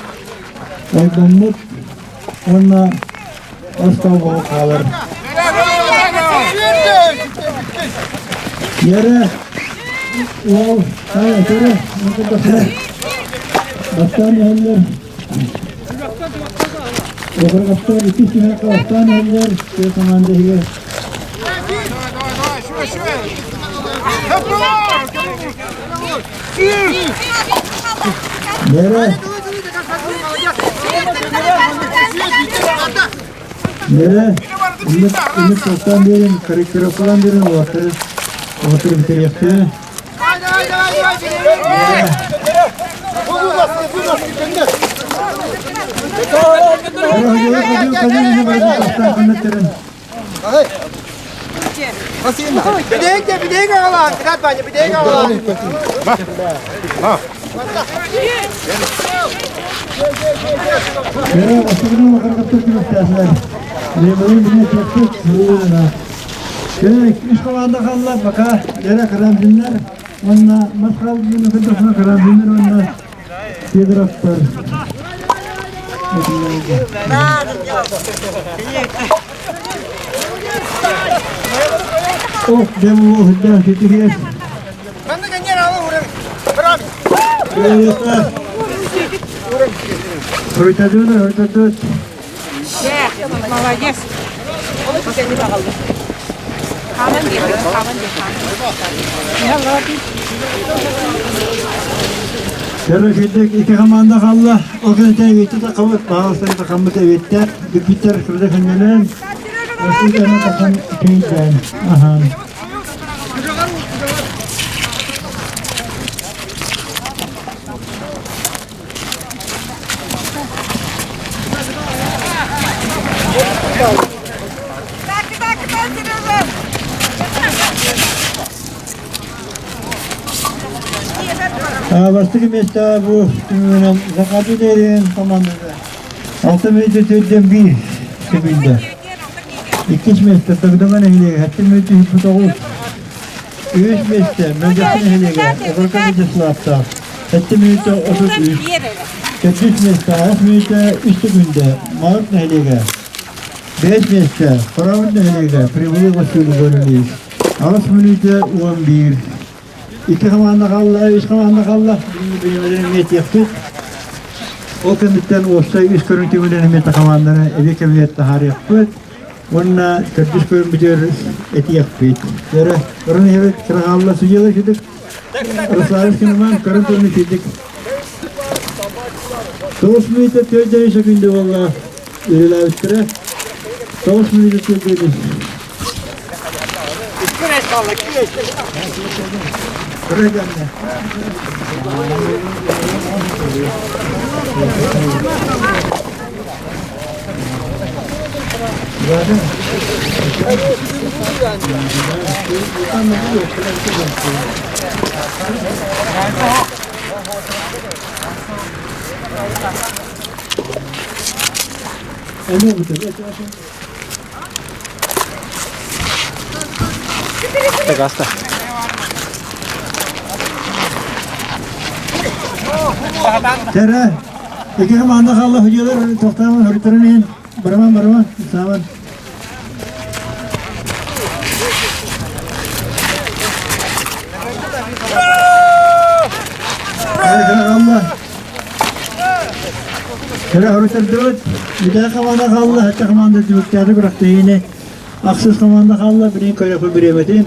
ойдоммут уонна остолбоҕо хаалар. Yere уол көрө бастаан иһэллэр Оҕурҕастар иккис түһүмэххэ бастаан иһэллэр тыа команда иһигэр Лера Лера Үміт үміт тоқтан берин, корректировкалан берин, олаттары олаттары битериэхтэрэ. Үс команда қалла, пока Лера Карамзиннар, уонна мас хаалбытын Карамзиннар уонна Федоровтар. Ох, дем уохда ситигиэс. Хөрүтәдүн, хөрүтәдүн. Молодец. Көрө икки команда қалла. Ол кэнниттэн эбиэтти тахабыт, баҕаластан тахаммыт эбиэттэр, бүппүттэр кырда кэннэлэн, Россияны тахан кейден. Ахан. Бастакы миэстэ бу түмүгүнэн Закаты дэрин командата 6 мүнүүтэ төрдөн биир секунда. Иккис миэстэ Дагдама нэһилиэгэ 7 мүнүүтэ 9. Үһүс миэстэ Мэлдьэхси нэһилиэгэ Оҕурка Вячеславтаах 7 мүнүүтэ 33. Төрдүс миэстэ 6 мүнүүтэ 3 секунда Малык нэһилиэгэ. Бэс миэстэ Хоробут нэһилиэгэ Прибылых Василий Гаврильевич. 8 мүнүүтэ 11. Икки хамаанда хаалла, үс хамаанда хаалла. Билигин эмиэ этиэхпит. Ол кэнниттэн уопсай үс көрүҥ түмүгүнэн эмиэ хамаанданы эбии кэмигэр таһаарыахпыт. Уонна төрдүс көрүҥмүтүгэр этиэхпит. Эрэ, көрөн иһэбит, кыра хаалла судьялар сидик. Руслан Киноман көрөн туран сидик. 9 мүнүүтэ 4 секунда буолла үлэлээбиттэрэ. 9 мүнүүтэ 4 Тагаста. Тәрә, икеһи маанда хаалла судьялар тохтоомон хоруйтаран иһин бараман бараман сааман. Хаалла. Кэрэ хоруйтардыбыт. Бүтэ хамаанда хаалла, хатта хамаанда түмүктээтэ күрэхтэһиини. Ахсыс хамаанда хаалла, билигин көрөкү бириэмэтин.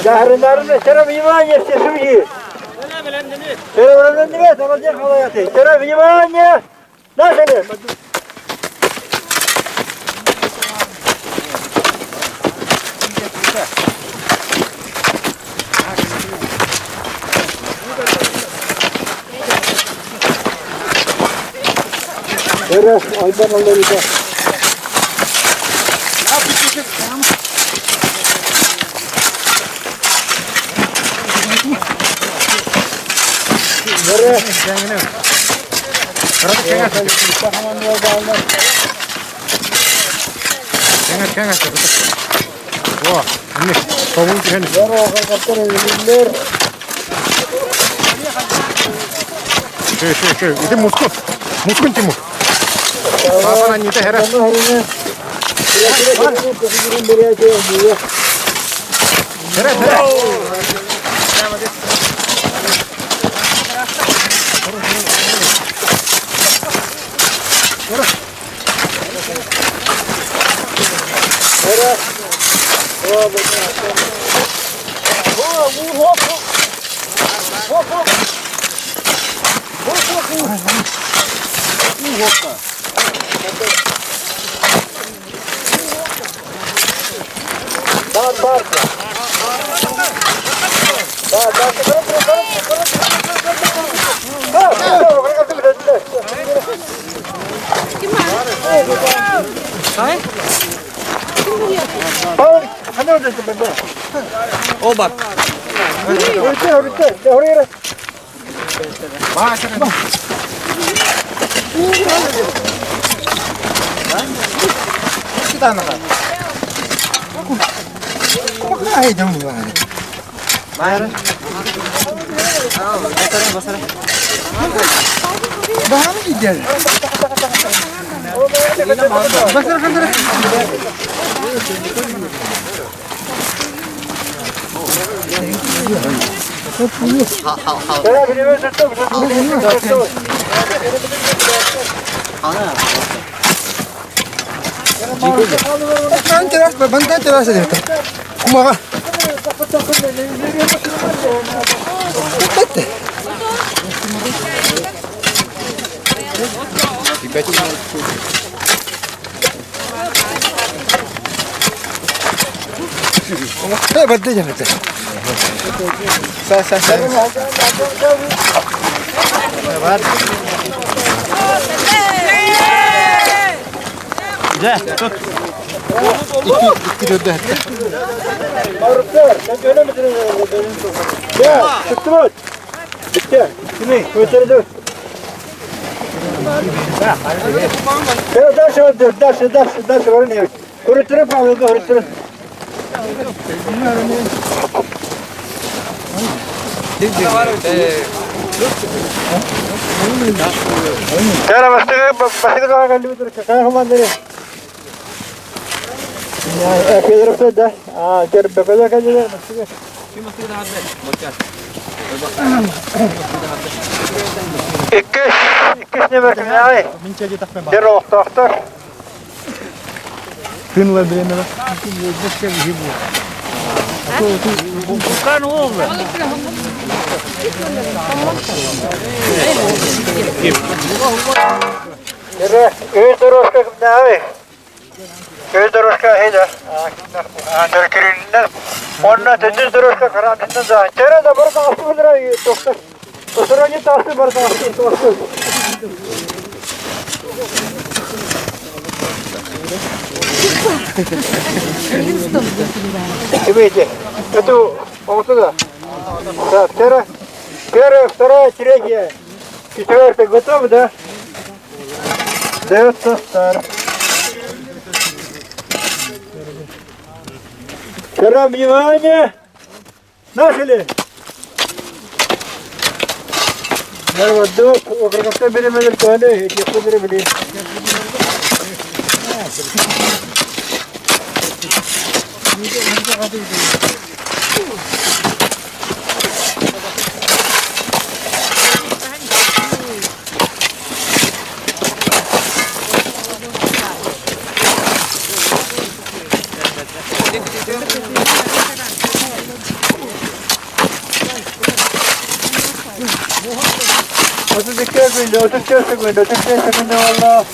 Дьаһарыннарын внимание, все судьи! Внимание! Начали! Раз, айдан алларыда. Ити мускун. Мускун Тимур. Папа не хера. Хера, хера. Ол бар. Дальше, дальше, дальше, дальше, Көрөттөрө Павелга көрөттөрө. Кара бастыгы бастыгы калды кара командыры. Я Федоров да. А, кер бекеле калды бастыгы. Иккис, иккис не беркин Дер оқтақтар. Үс дорожка кімнәві. Үс дорожка хейді. Онна түндіз дорожка қаратыннан да. Тері да бір тасты білдіра, тоқтар. Тоқтар тасты бір тасты, тасты. Видите, это вот сюда. Так, первая, первая, вторая, третья, четвертая готова, да? Дается старт. Второе внимание! Начали! Нарвадок, округ берем, 32 секунда, 34 секунда, 35 секунда valla.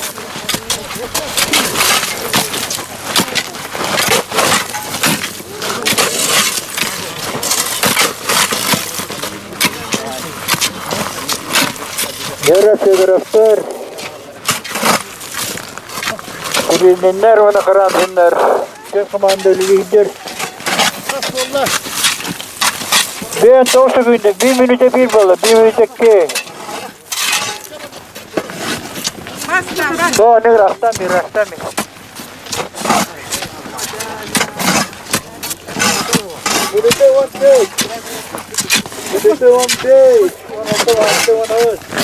Вера Федоровтар, Кулиннэр уонна Карамзиннар, Дьэ команда лидер. Бэйэн тоҕус секунда, биир мүнүүтэ биир буолла, биир мүнүүтэ икки. Бо, не растами, растами. Мүнүүтэ 15. Мүнүүтэ 15. 16, 16, 16.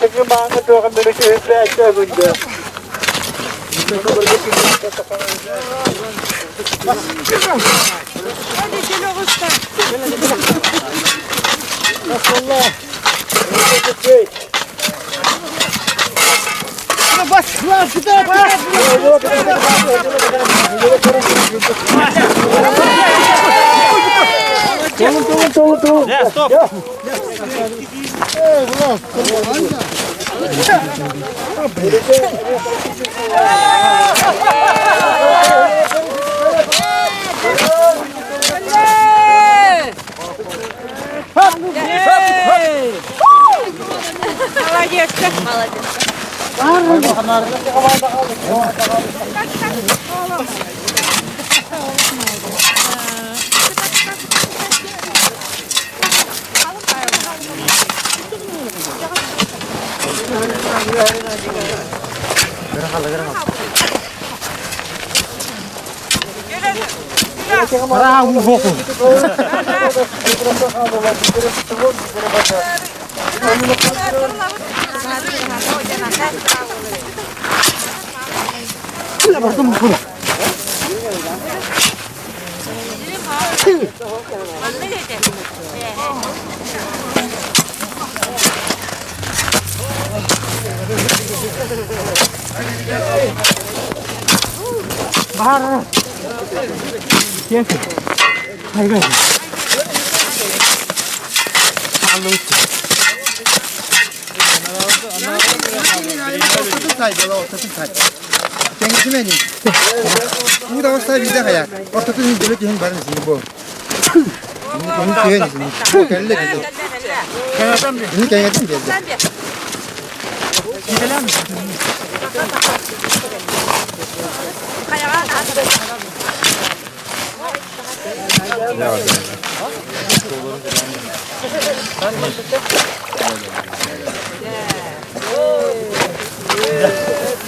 Бастакы мааҥҥа туох мүнүүтэ үппээччи күндэ.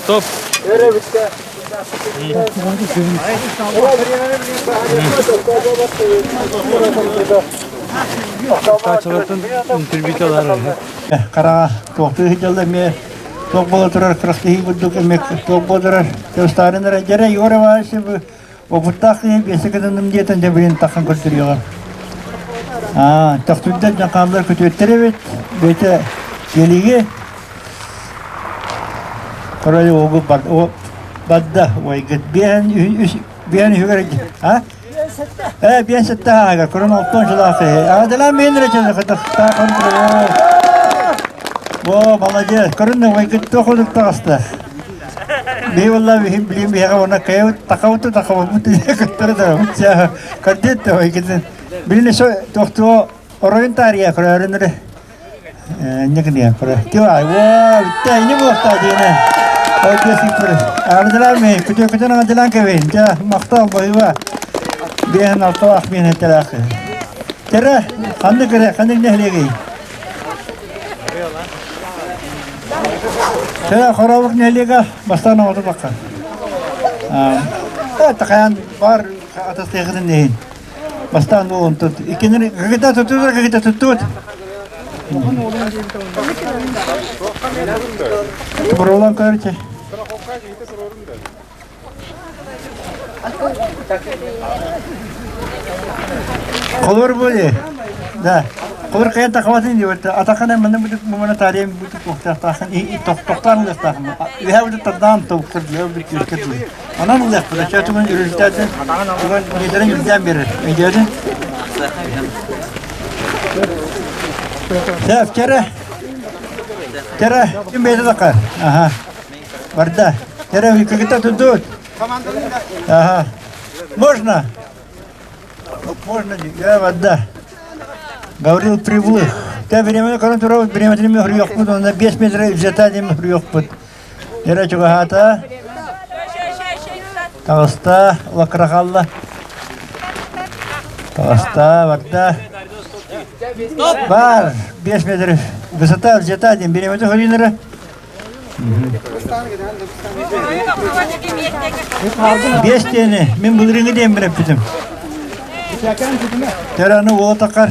Стоп! Молодец! Стоп! Хараҕа туохтуу сылдьаллар эмиэ туох буола турар күрэхтэһии курдук эмиэ туох буола турар Сталин эрэ дьэрэ Егор Иванович опыттаах киһи биэсэ кытынным диэтэн дьэ билин таххан көрдөрүөҕэ. Аа, төхтүрдэр дьаҥхааллар күтүөттэр эбит, бэйэтэ киэлиги Король уогу барда уойгыт биэһэн үс биэһэн үһүгэр а Э, биэс сэттэ ааҕар, көрөн алтан жылаах киһи. Аадалаан миэн эрэ чэлэ кытахтаах О, молодец. Көрүн уойгыт туох удук таҕыста. Би walла бихим билим биһиэхэ уонна кайабыт такабыт такабыт кыттары да саа кардет уойгытын. Билин со тохтуо оройун таарыйа көрөрүн эрэ. Инникини көрө. Тива, во, битте ини буолта диэне. Ол сиппер. Ардылар ми, күтө күтөн ардылан кэбин. Жа, мактал бойуба. Биэн алталаах миэн этелаах. Тере, ханнык кere, ханнык нэһилиэгий? Тере хоробук нэһилиэгэ бастаан оҕото бакка. Аа, такаян бар атастыгын нэһин. Бастаан буолун тут. Иккинен кагыта туттулар, кагыта туттубут. Бурулан көрче. Холор были. Да. Холор кайын тахабатын диэбит. Атахана манна бүтүк мумана тарием бүтүк туохтаахтаахын и тохтоохтаан ылыахтаахын. Үһэ бүтүк тардаан тобуктар диэ бүтүк күөскэ дии. Онон ылыахпыт. Чөтүгүн результатын бүгүн лидерин үрдээн биэрэр. Өйдөөтүн? Сәп, кere. Кere, ким бэйдэ такар? Аха. Барда. Кere, кыкыта тудут. Ага. Можно? Можно, я вода. Гаврил Привлых. Те времени көрөн турабыт, бириэмэтин мөхрүөхпүт, онно 5 метр взята диэн мөхрүөхпүт. Эре чугаһаата. Таҕыста, лакырахалла. Таҕыста, барда. Бар, 5 метр. Высота взята диэн бириэмэтин хөрүнөрө. Биэс диэни мин былырыыҥҥы диэн билэппитим. Төраны уола такар.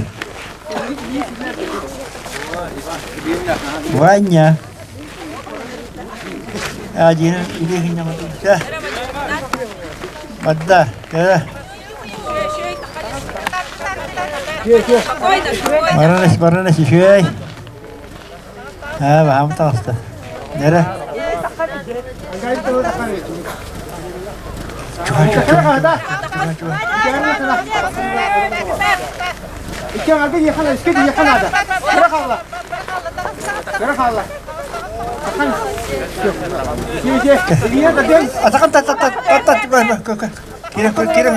Ваня. Один или Бадда, кere. Баранас, баранас, үчүгэй. Ээ, баһаам таҕыста. Нэрэ? Чуга, чуга, чуга, чуга. Атахан та та та та та Кире кире.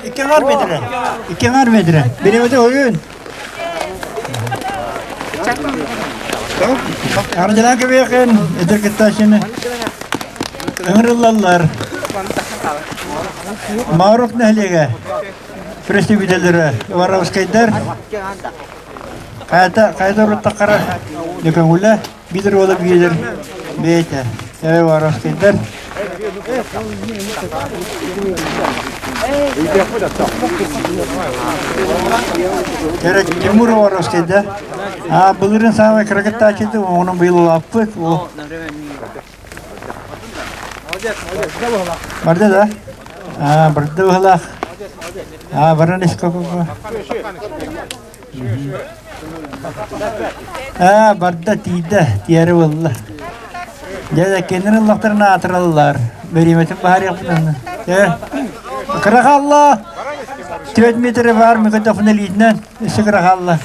Икки метре. Икки метре. Биремете ойун. Ардынан кэбиэхин, эдэр кыттааччыны ыҥырыллаллар. Маурук нэһилиэгэ представителлэрэ Воровскайдар хайата хайата уруттаххара көҥүлэ биир уола биэлэр бэйэтэ Воровскайдар Тимур Воровский, да? А былырын самый кыргыттаачыты, оны быйыл улааппыт. Барды да? А, барды быһылаах. А, баран иско Аа, барда тиийдэ, тиэрэ буолла. Дьэ, да кинилэр ыллахтарына аатыраллар. Бэриэмэтин баһарыахпытын. Э, кыра хаалла. 4 метр бар, микрофон илиитинэн өссө кыра хаалла.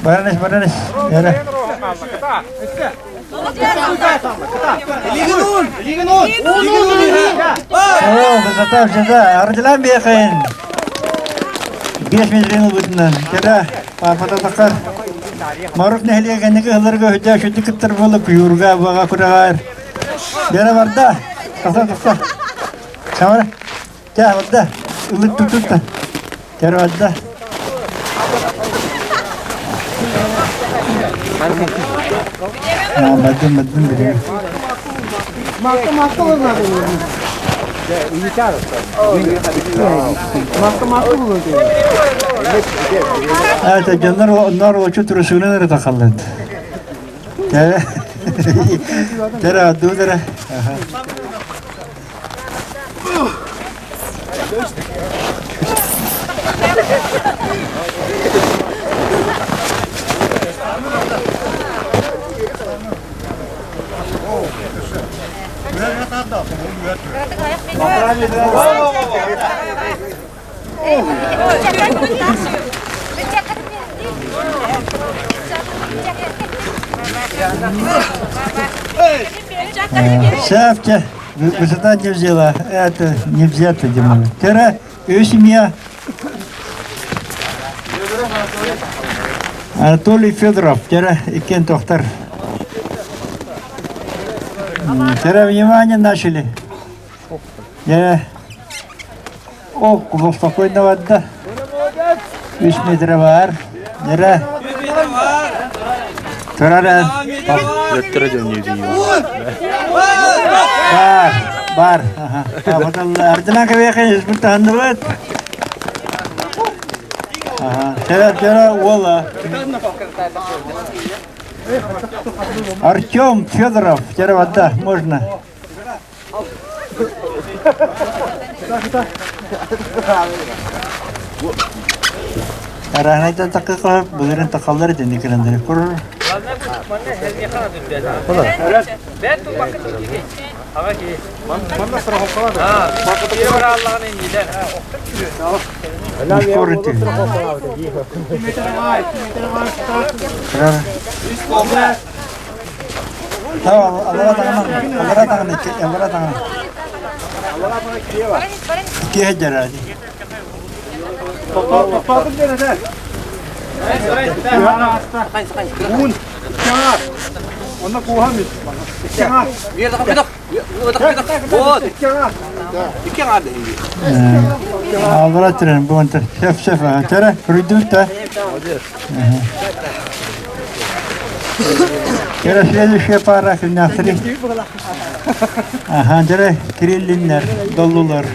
Баран ис, баран ис. Эрэ. О, высота взята. Ардылан биэхин. 5 метрин ылбытынан. Кэдэ, папата тахар. Морук нэһилиэгэнники ыларга өйдөө шүтү кыттар буолуп күйүүргэ баҕа күрэҕэр. Дьэрэ барда. Тахса, тахса. Самара. Чэ, барда. Ылыт тутутта. Дьэрэ барда. Бардым, бардым, билигин. Это дьоннор оннор очу турусуунан эрэ тахаллар. Тера аддуудара. Шеф, высота не взяла, это не взято, Димон. Вчера ее семья Анатолий Федоров, вчера Икен Тохтар. Вчера внимание начали. Я О, кулов спокойно барда. Үс метр бар. Нера. Турара. Бар, бар. Ардынан кэбиэхин испут таһынныбыт. Ага. Уола. Артем Федоров, вода, можно. Араһынайдан такка былырын такаллар этин экраннары курur. Аллара трен бу онтон шеф шеф тара придут-то. Кера следующая пара күннәхтери. Аха, дere Кириллиннер, доллулар.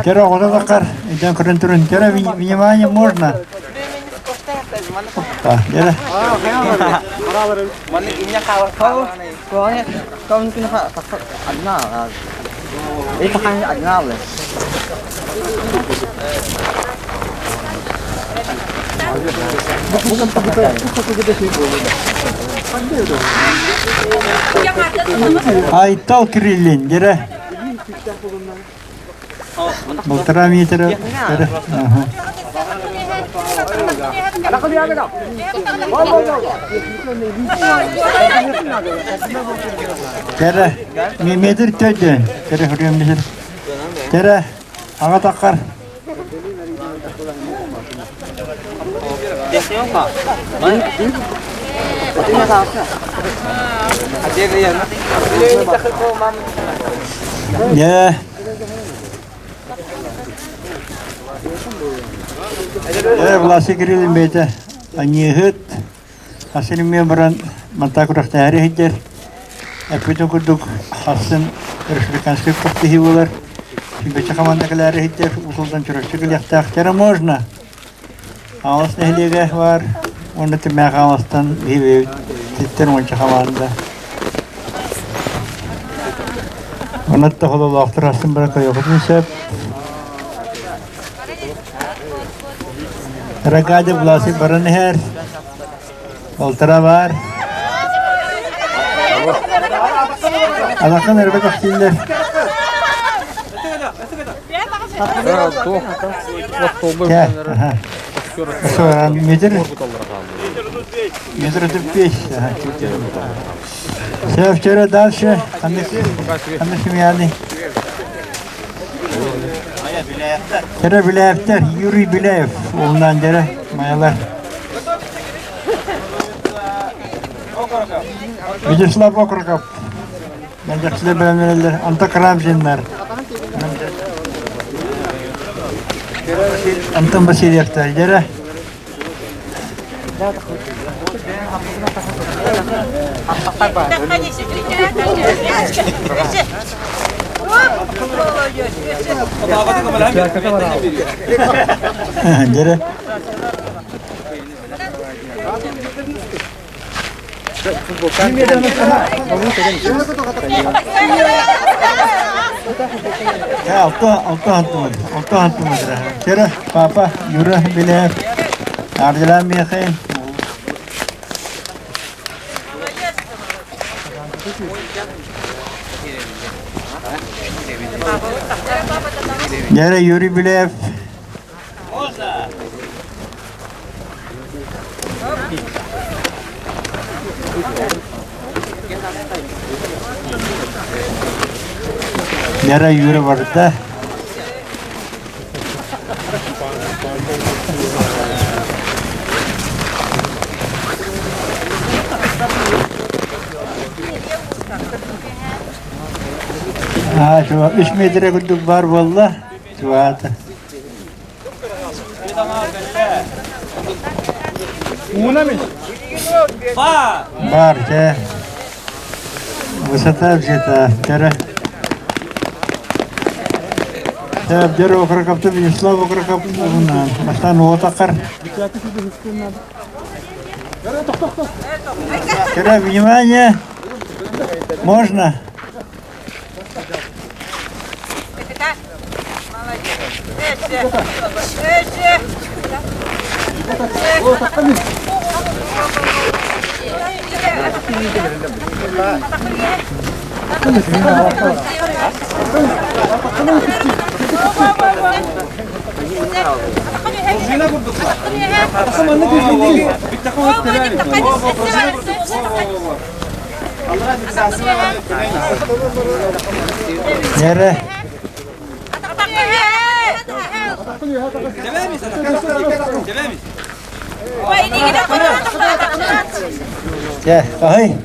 Кера оҕото иден көрөн турун. Кера внимание можно. Дere. Айтал Кириллин, дere. Полтора метра. Ага. Тере, метр төдөн. Тере хүрүөн метр. Тере, ага таккар. Я Власик Кириллин бэйэтэ аньыыһыт, хасын эмиэ баран манта күрэхтэһэри сылдьар. Эппитин курдук хасын республиканскай киһи буолар. Сүүрбэччэ хамаанда кэлээри сылдьар, Уус-Алдан Чурапчы кэлиэхтээхтэрэ можно. Хаҥалас нэһилиэгэ баар уонна Түмээх Хаҥаластан биһиги бэйэбит уонча хамаанда. Онон хололоохтор астын бара кыайыахпытын сөп. Ракадя Власик баран иһэр. Полтора бар. Алахан эрбэ тахсииллэр. Метр метр 35. Все, вчера дальше. Ханнык семьяны. Тере Беляевтер, Юрий Беляев, уолунан дьэрэ, Майалар. Вячеслав Окроков, Мэлдьэхсилэр бэлэмнэнэллэр, Антон Карамзиннар. Антон Васильевтар, дьэрэ. Дьэрэ. Алта, алта хантымын, алта хантымын. Кера, папа, Юра, Беляев, Ардилан Михаил. Дьэрэ Юрий Беляев. Дьэрэ Юра барда. Аа, үс метрэ курдук баар буолла. Чугаата. Баар, чэ. Высота взята. Тара. Дэр окрокапты Вячеслав Окрокап Бастан уотакар. Тара, внимание! Можно? Нere? Дьэ, хаһый?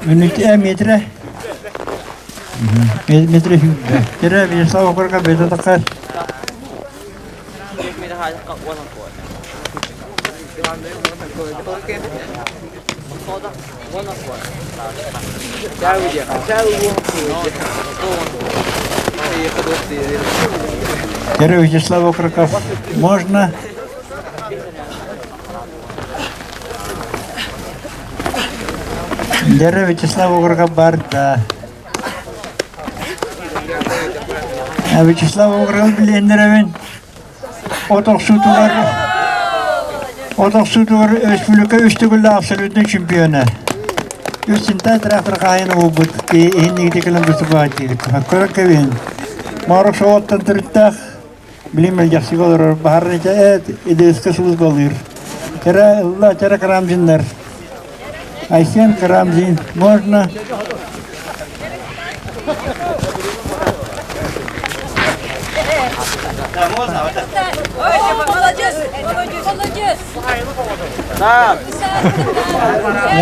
Мүнүүтэ метрэ. Метрэ сүүрдэ. Тирэ Вячеслав Окорка бэйэтэ таххар. Тирэ Вячеслав Окороков. Можно? Дэрэ Вячеслав Окороков бар да. Вячеслав Окороков билиэннэрэбин. От охсуутугар от охсуутугар республика үс төгүллээх абсолютнай чемпиона. Үс синтай трактор хаайын уолбут иһиннигити кэлэн выступать диир. Көрөр кэбиһин. Морок соҕоттон төрүттээх билим мэлдьэхсигэ олорор баһарныча эт ИДС-ка службалыыр. Кэрэ ылла Кэрэ Карамзиннар. Айсен Карамзин можно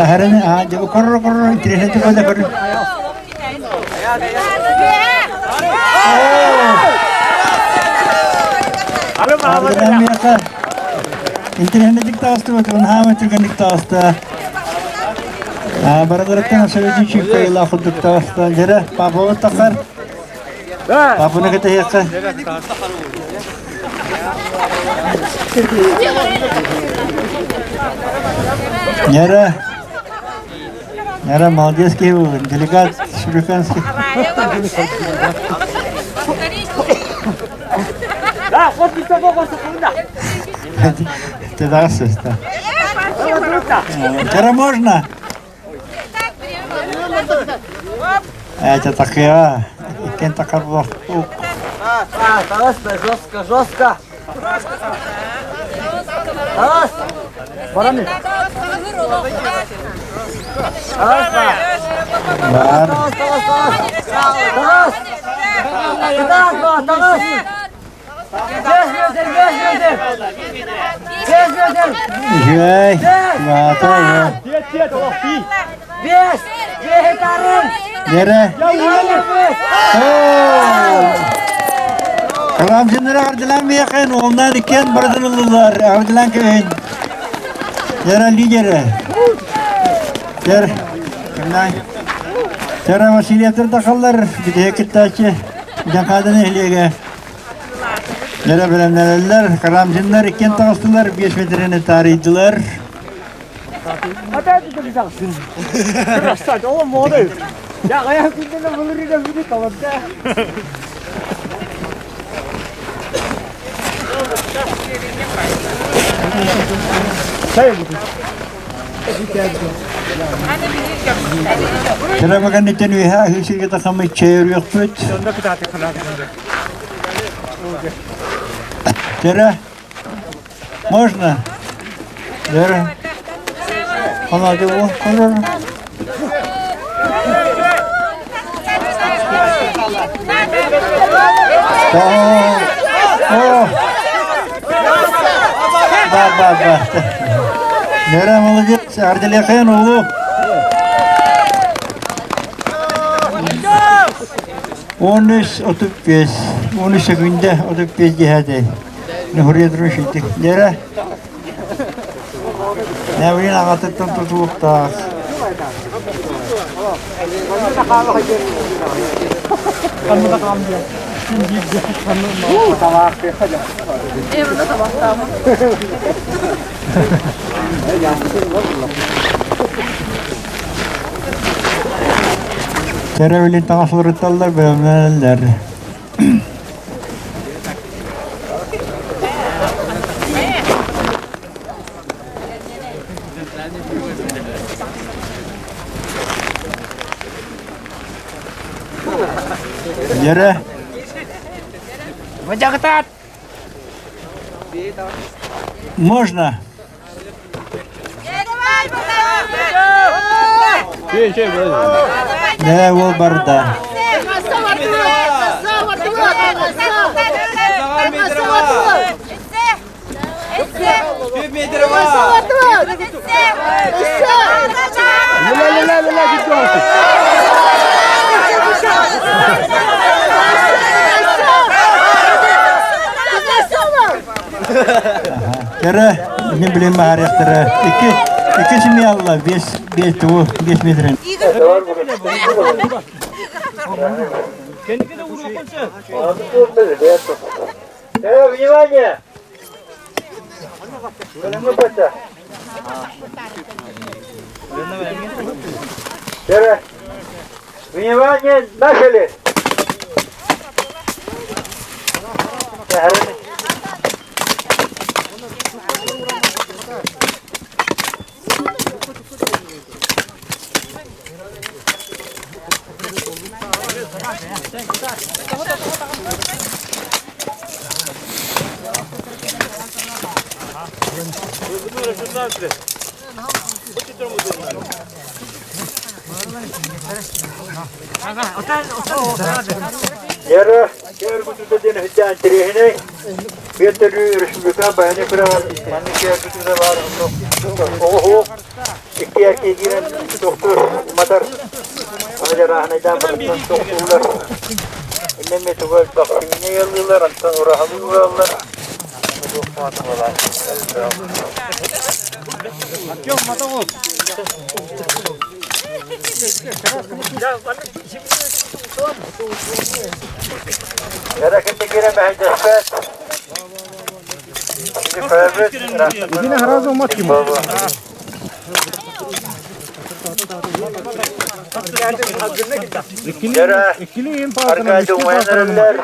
Хараны а корро корро интересно кода корро. Интириэһинэйдик таҕыстыбыт, хаама түргэнник таҕыста. Барыларыттан абсолютно чүүккайылаах курдук таҕыста. Дьэрэ, папабыт тахар. Папаны кэтэһиэххэ. Нера, Нера молодец киһи буолун, делегат республиканский. Ты да, Вчера можно? Это такая, иккен такар Жестко, жестко. Раз. Бараны. Бар. Раз. Раз, два, Үчүгэй. Баата, Дэрэ. Кыламчыннары ардылан миэхин, уолнаан иккиэн барытын ыллылар, ардылан кэбиһин. Дэрэ лидерэ. Дэр, кимнай? Дэрэ Васильевтар тахаллар, бүтэһик кыттааччы Дьаҥхаада нэһилиэгэ. Дэрэ бэлэмнэнэллэр, Карамзиннар иккиэн таҕыстылар, 5 метрини таарыйдылар. Кыра кэнниттэн үөһэ аһыы сиргэ тахаммыт чэй өрүөхпүт. Тера, можно? Вера? Она его О! Ба, ба, ба. Вера молодец, Арделяхен улу. 13.35, 13 секунда 35 диһээтэй. Нуһуруйа туран шийтик. Лера, Нәврин аҕатыттан тутулуктаах. Теревилин таҥасларытталлар бэлэмнэнэллэр. Дьэрэ. Можно. Ээ, ол барда. Кэрэ, мин билин баарыахтара. Икки, икки семья алла, бес, бес тугу, бес метрин. Э, внимание! Внимание, начали! Яра, кэр диэн үһүтэ интэриэһинэй. Биэттэрүү республика баяны күрэҕэр маннык кэр баар оҕо икки эркии киирэн тохтуур матар аһыдьарааһынайдаан барыттан тохтууллар. Иннэмми туга элбэх сиҥнэ ыаллыылар, онтон ураһалыы уураллар. Итини сразу мат Тимур. Иккили ин паатынан, үстүү паатынан.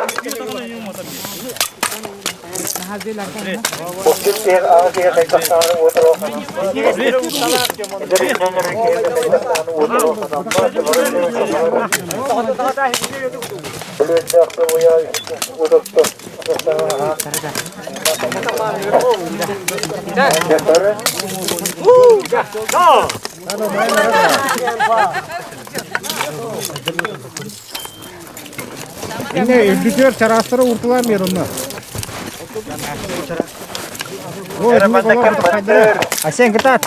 Инне үрдүтүөр чараастара уртулаан биэр онно. Асен кытаат.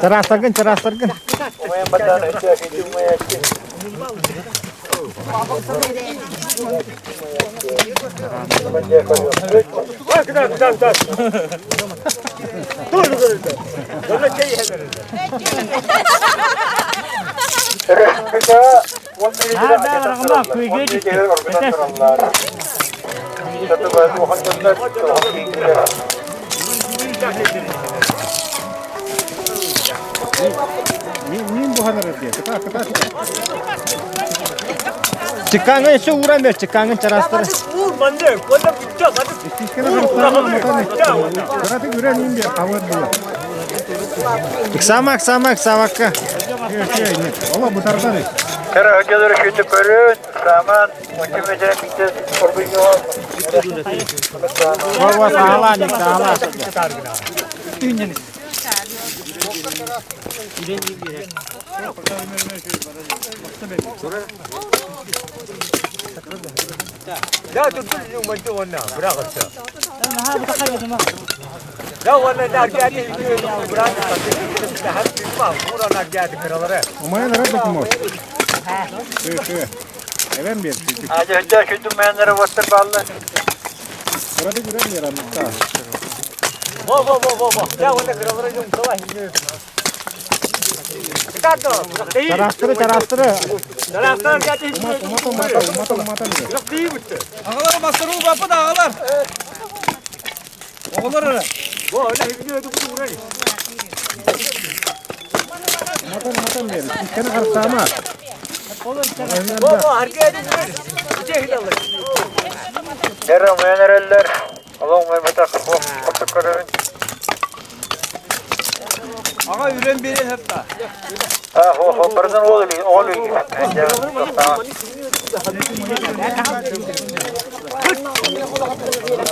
Чараастаргын, чараастаргын. Мин буһанар диye. Кыта, кыта. Чыккаңын еще уран бер, чыккаңын чараастары. Кыраты күрэн мин бер хабар була. Ыксама, ыксама, ыксамакка. Ола бутардар. Во, во, саала, не саала. Умайан рада Тимур. Шö, Эвен бер. Кыраты күрэн бер анныкта. Чараастары, чараастары. Аҕалар бастаруу баппыт аҕалар. Оҕолор эрэ. Матан, матан бери. Иккени харыстаама. Дәрі мэнереллер, олоң майматақ қотық көрөбүн. Аҕа үрэн биэрэн хатта. Бардан ол ол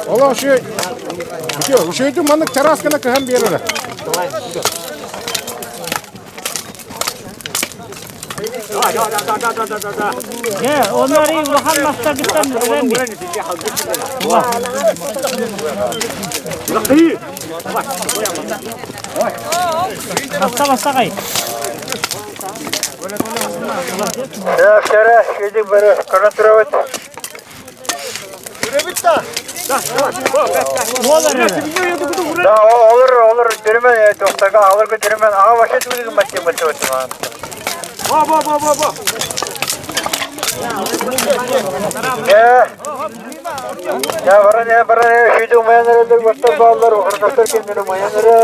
Ола ошо ошойду маннык чараас гына кыһан биэрэрэ. Onları улахан мастаргыттан үрэн бир. Баста баста кай. Шара, шедик бары, көрөн турабыт. Да, olur, olur, жүрүмөн, тоқтага, алыргы жүрүмөн, ага башы түгүн матчы матчы матчы. Бо бо бо бо бо. Я, я баран, я баран, шүйді маянырылдыр, бақтар балалар, оқырқастар кемдері маяныры.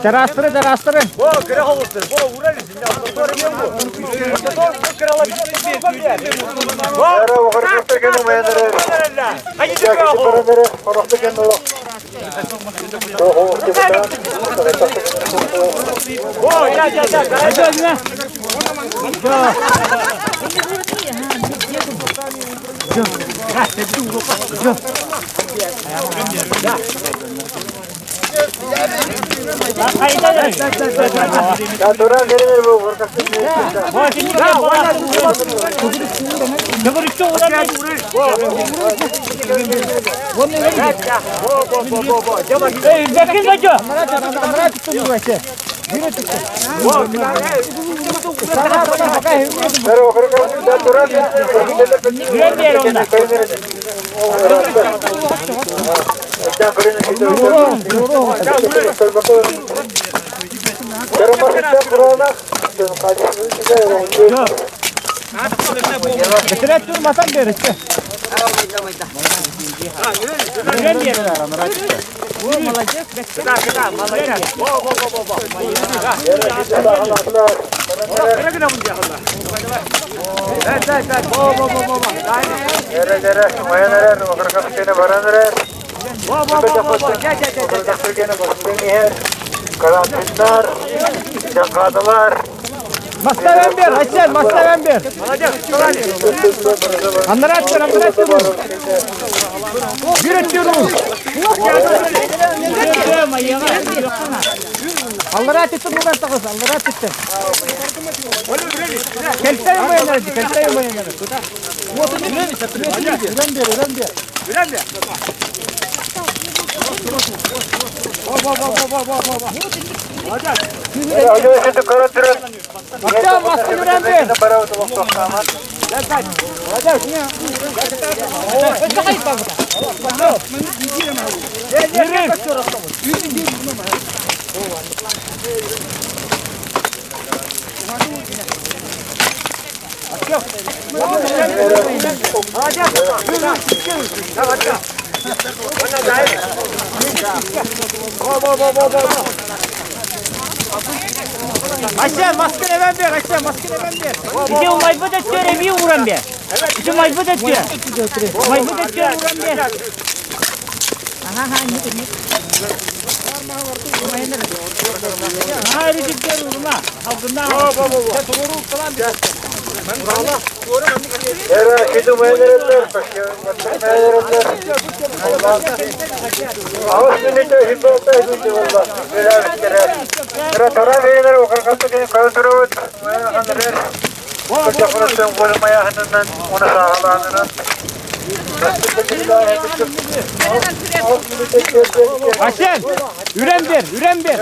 Чараастары, чараастары. Маставен бер, Айсен, маставен бер. Аннарат бер, аннарат бер. Бир өттүрү. Аллара теттен уран тагыз, аллара теттен. Келтей майнар, келтей майнар. Үрен бер, Айсен, маскын эвен бер, Айсен, маскын эвен бер. Ити умайбыт өттөр эми уран бер. Ити умайбыт өттөр. Умайбыт өттөр уран бер. Ага, ага, ага. Асен, үрэн бер, үрэн бер.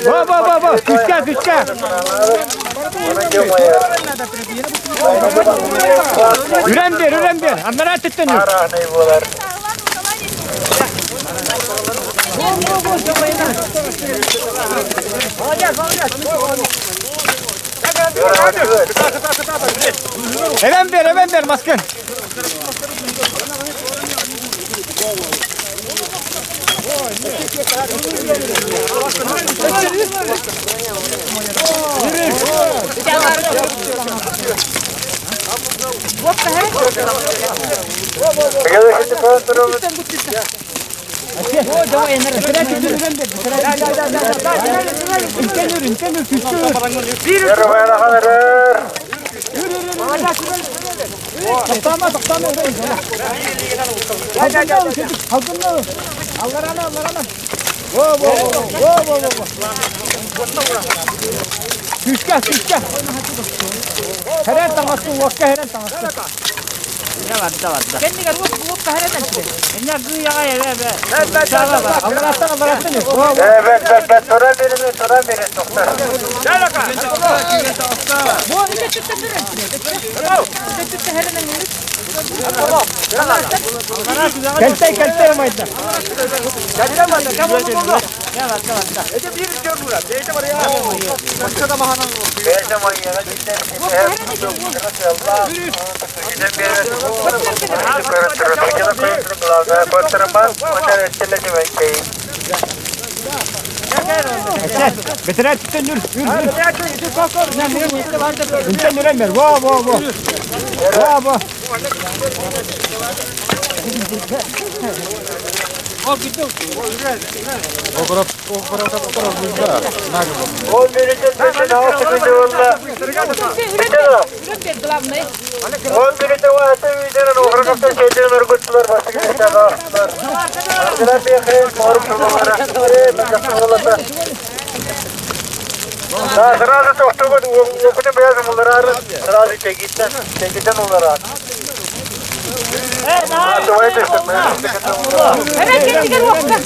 Ба, ба, ба, ба, күскә, күскә. Үрэн бер, үрэн бер. Аннара түттен үр. Эбэн бер, эбэн бер, маскын. Күүскэ, күүскэ. Хэрэн таҥастын, уокка хэрэн таҥастын. Кэннигэр уот уот хаһаран элбэ. Инна гыяга эбэ эбэ. Аллараттан, аллараттан. Бу ити түттэ түрен. Ити түттэ хэрэнэн үрүт. Кэлтэй, кэлтэй майда. Бэтэрээ түттэн үр, үр, үр. Үнтэн үрэн бер. Во, во, во. Во, во. Үрэн бер главное. Сразу тохтубут, окуну бэйэм улараар, сразу чэгиттэн, чэгиттэн улараар. Давайте, Хэрэн кэннигэр уокка.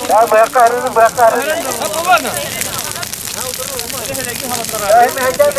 Я бэкарын, бэкарын. Хэрэн кэннигэр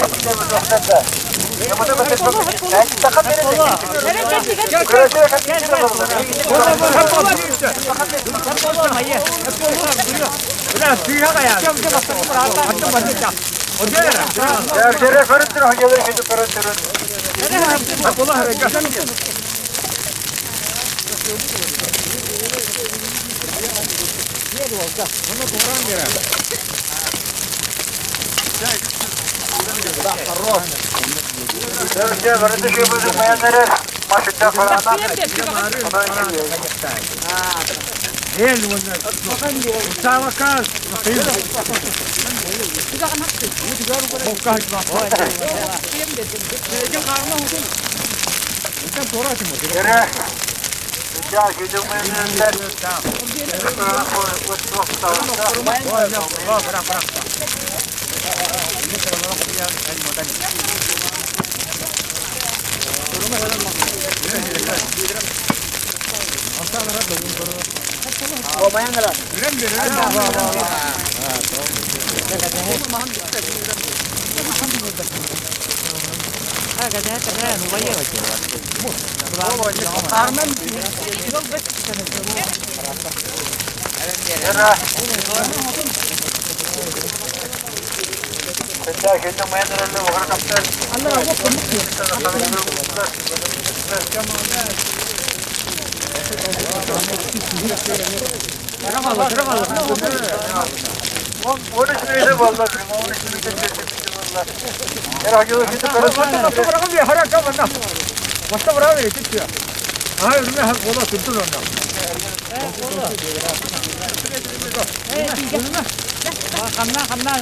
Хамна, хамна.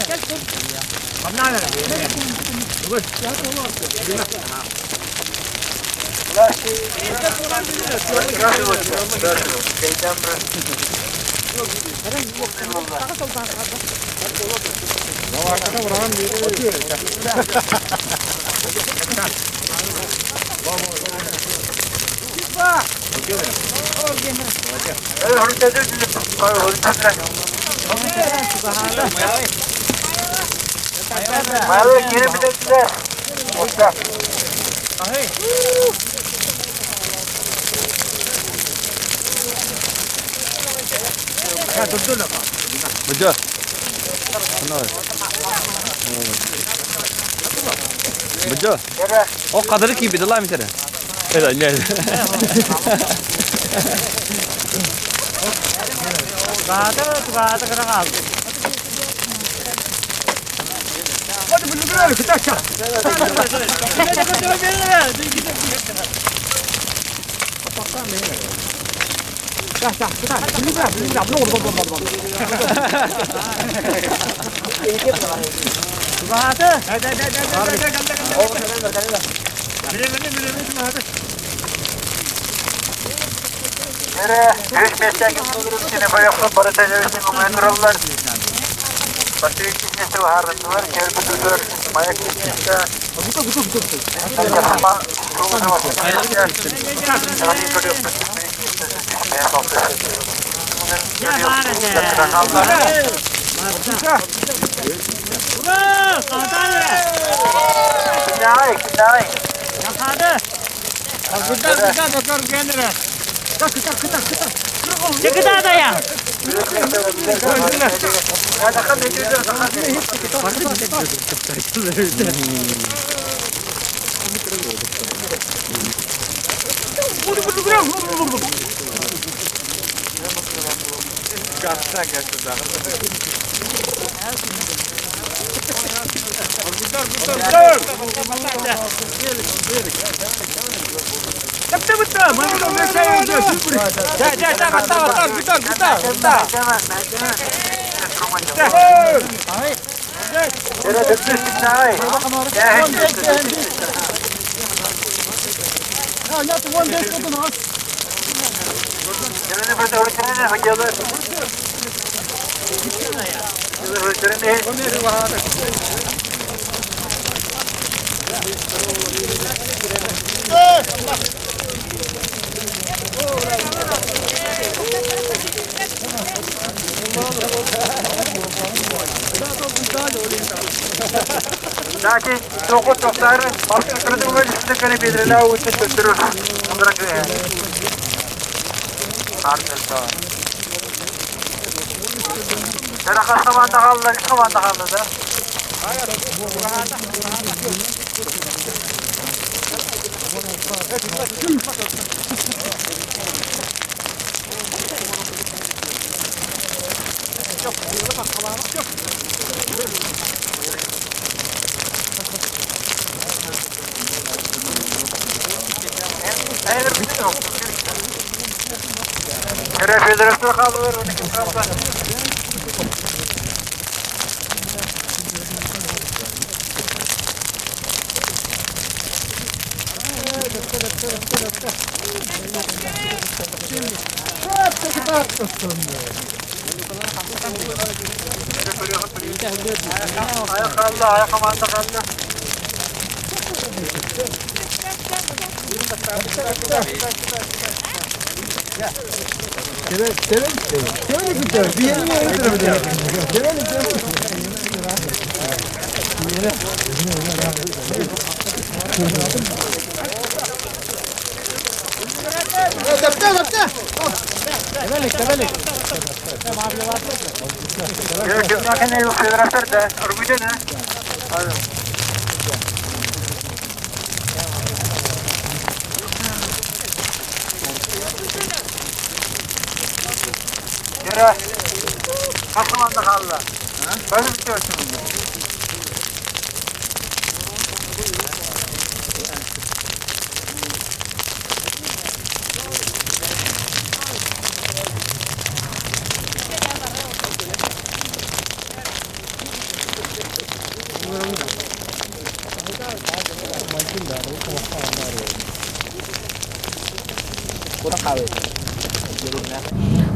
Хамна. Быдьа. О кадыры кийбит ла митере. Это не.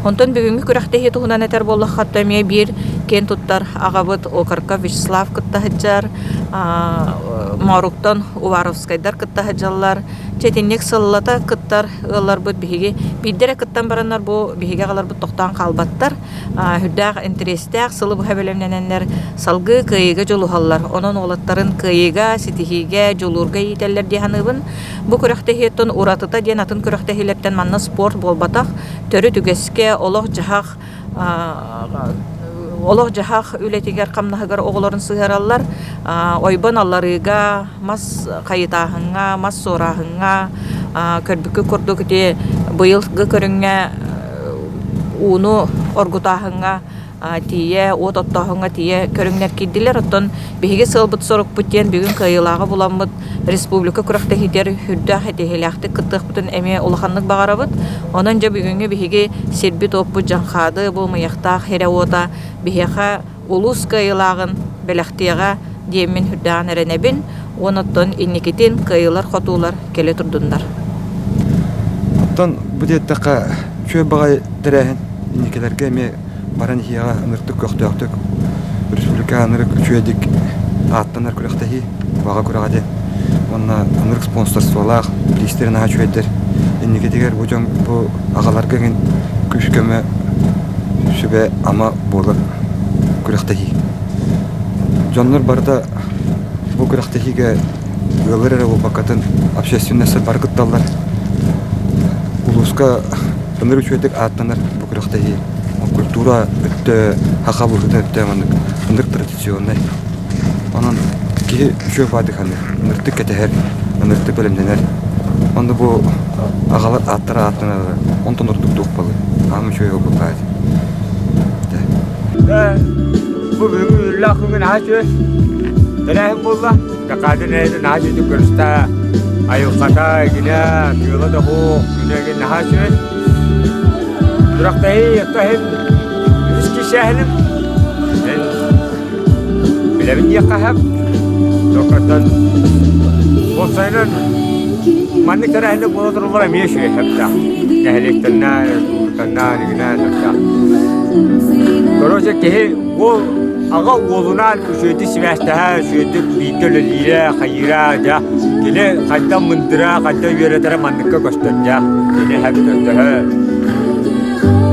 Онтон бүгүҥҥү күрэхтэһии туһунан этэр буоллахха, эмиэ биир киэн туттар аҕабыт Окорков Вячеслав кытта сылдьар, Мооруктан Уваровскайдар кытта сылдьаллар. Чэтинник сыллата кыттар ыалларбыт биһиги биирдэ эрэ кыттан бараннар бу биһиги аҕаларбыт тохтоон хаалбаттар. Сүрдээх интэриэстээх сылы быһа бэлэмнэнэннэр салгыы кыайыыга дьулуһаллар. Онон уолаттарын кыайыыга, ситиһиигэ, дьулуурга иитэллэр дии саныыбын. Бу күрэхтэһииттэн уратыта диэн атын күрэхтэһиилэртэн манна спорт буолбатах, төрүт үгэскэ, олох-дьаһах олох-дьаһах үлэтигэр хамнаһыгар оҕолорун сыһыараллар. Ойбон алларыыга, мас хайытааһыҥҥа, мас суорааһыҥҥа көрбүккүт курдук ити быйылгы көрүҥҥэ ууну оргутааһыҥҥа тиийэ, уот оттооһуҥҥа тиийэ көрүҥнэр киирдилэр. Оттон биһиги сыалбыт-сорукпут диэн бүгүн кыайыылааҕы буламмыт республика күрэхтэһиитигэр үрдээх этиһиилээхтик кыттыахпытын эмиэ улаханнык баҕарабыт. Онон дьэ бүгүҥҥү биһиги сирбит-уоппут Дьаҥхаады бу ымыйахтаах сирэ-уота биһиэхэ улуус кыайыылааҕын бэлэхтиэҕэ диэммин үрдээҕин эрэнэбин. Уон оттон инникитин кыайыылар-хотуулар кэлэ турдуннар. Оттон бу диэтэххэ үчүгэй баҕайы тэрээһин инникилэргэ эмиэ баран иһиэҕэ ынырыктык көхтөөхтүк республика ынырык үчүгэйдик ааттанар күрэхтэһии баҕа күрэҕэ диэн уонна ынырык спонсорстволаах бириистэрин наһаа үчүгэйдэр инникитигэр бу дьон бу аҕаларга эҥин күүс-көмө сүбэ-ама буолар күрэхтэһии дьоннор барыта бу күрэхтэһиигэ ыаллар эрэ буолбаккатын общественностар бары кытталлар улууска ынырык үчүгэйдик ааттанар бу күрэхтэһии культура өттө саха быһыытын өттө маннык ынырык традиционнай онон киһи үчүгэй баадык саныыр ынырыктык кэтэһэр ынырыктык бэлэмнэнэр онно бу аҕалар ааттара ааттанар онтон ордук туох буолуой аам үчүгэй буолбут Бу бүгүҥҥү үөрүүлээх күҥҥэ наһаа үчүгэй тэрээһин буолла. Дакаатын эйэтэ наһаа үчүгэйдик көрүстэ. Айылҕата, игинэ, тыала да суох, күнэ игин наһаа үчүгэй. Күрэхтэһии оттоһин үһүс киисээһиним. Эн билэбин диэххэ сөп. Доккоттон уопсайынан маннык тэрээһиннэр буола тураллара эмиэ үчүгэй сөптөөх. Нэһилиэктэринэн, республиканан, игинэн сөптөөх. Короче, киһи уол аҕа уолунаан үчүгэйдик сибээстэһэ, үчүгэйдик бииргэ үлэлиирэ, хайыыра, дьэ, кини хайдах мындыра, хайдах үөрэтэрэ манныкка көстөр дьэ. Кини төһө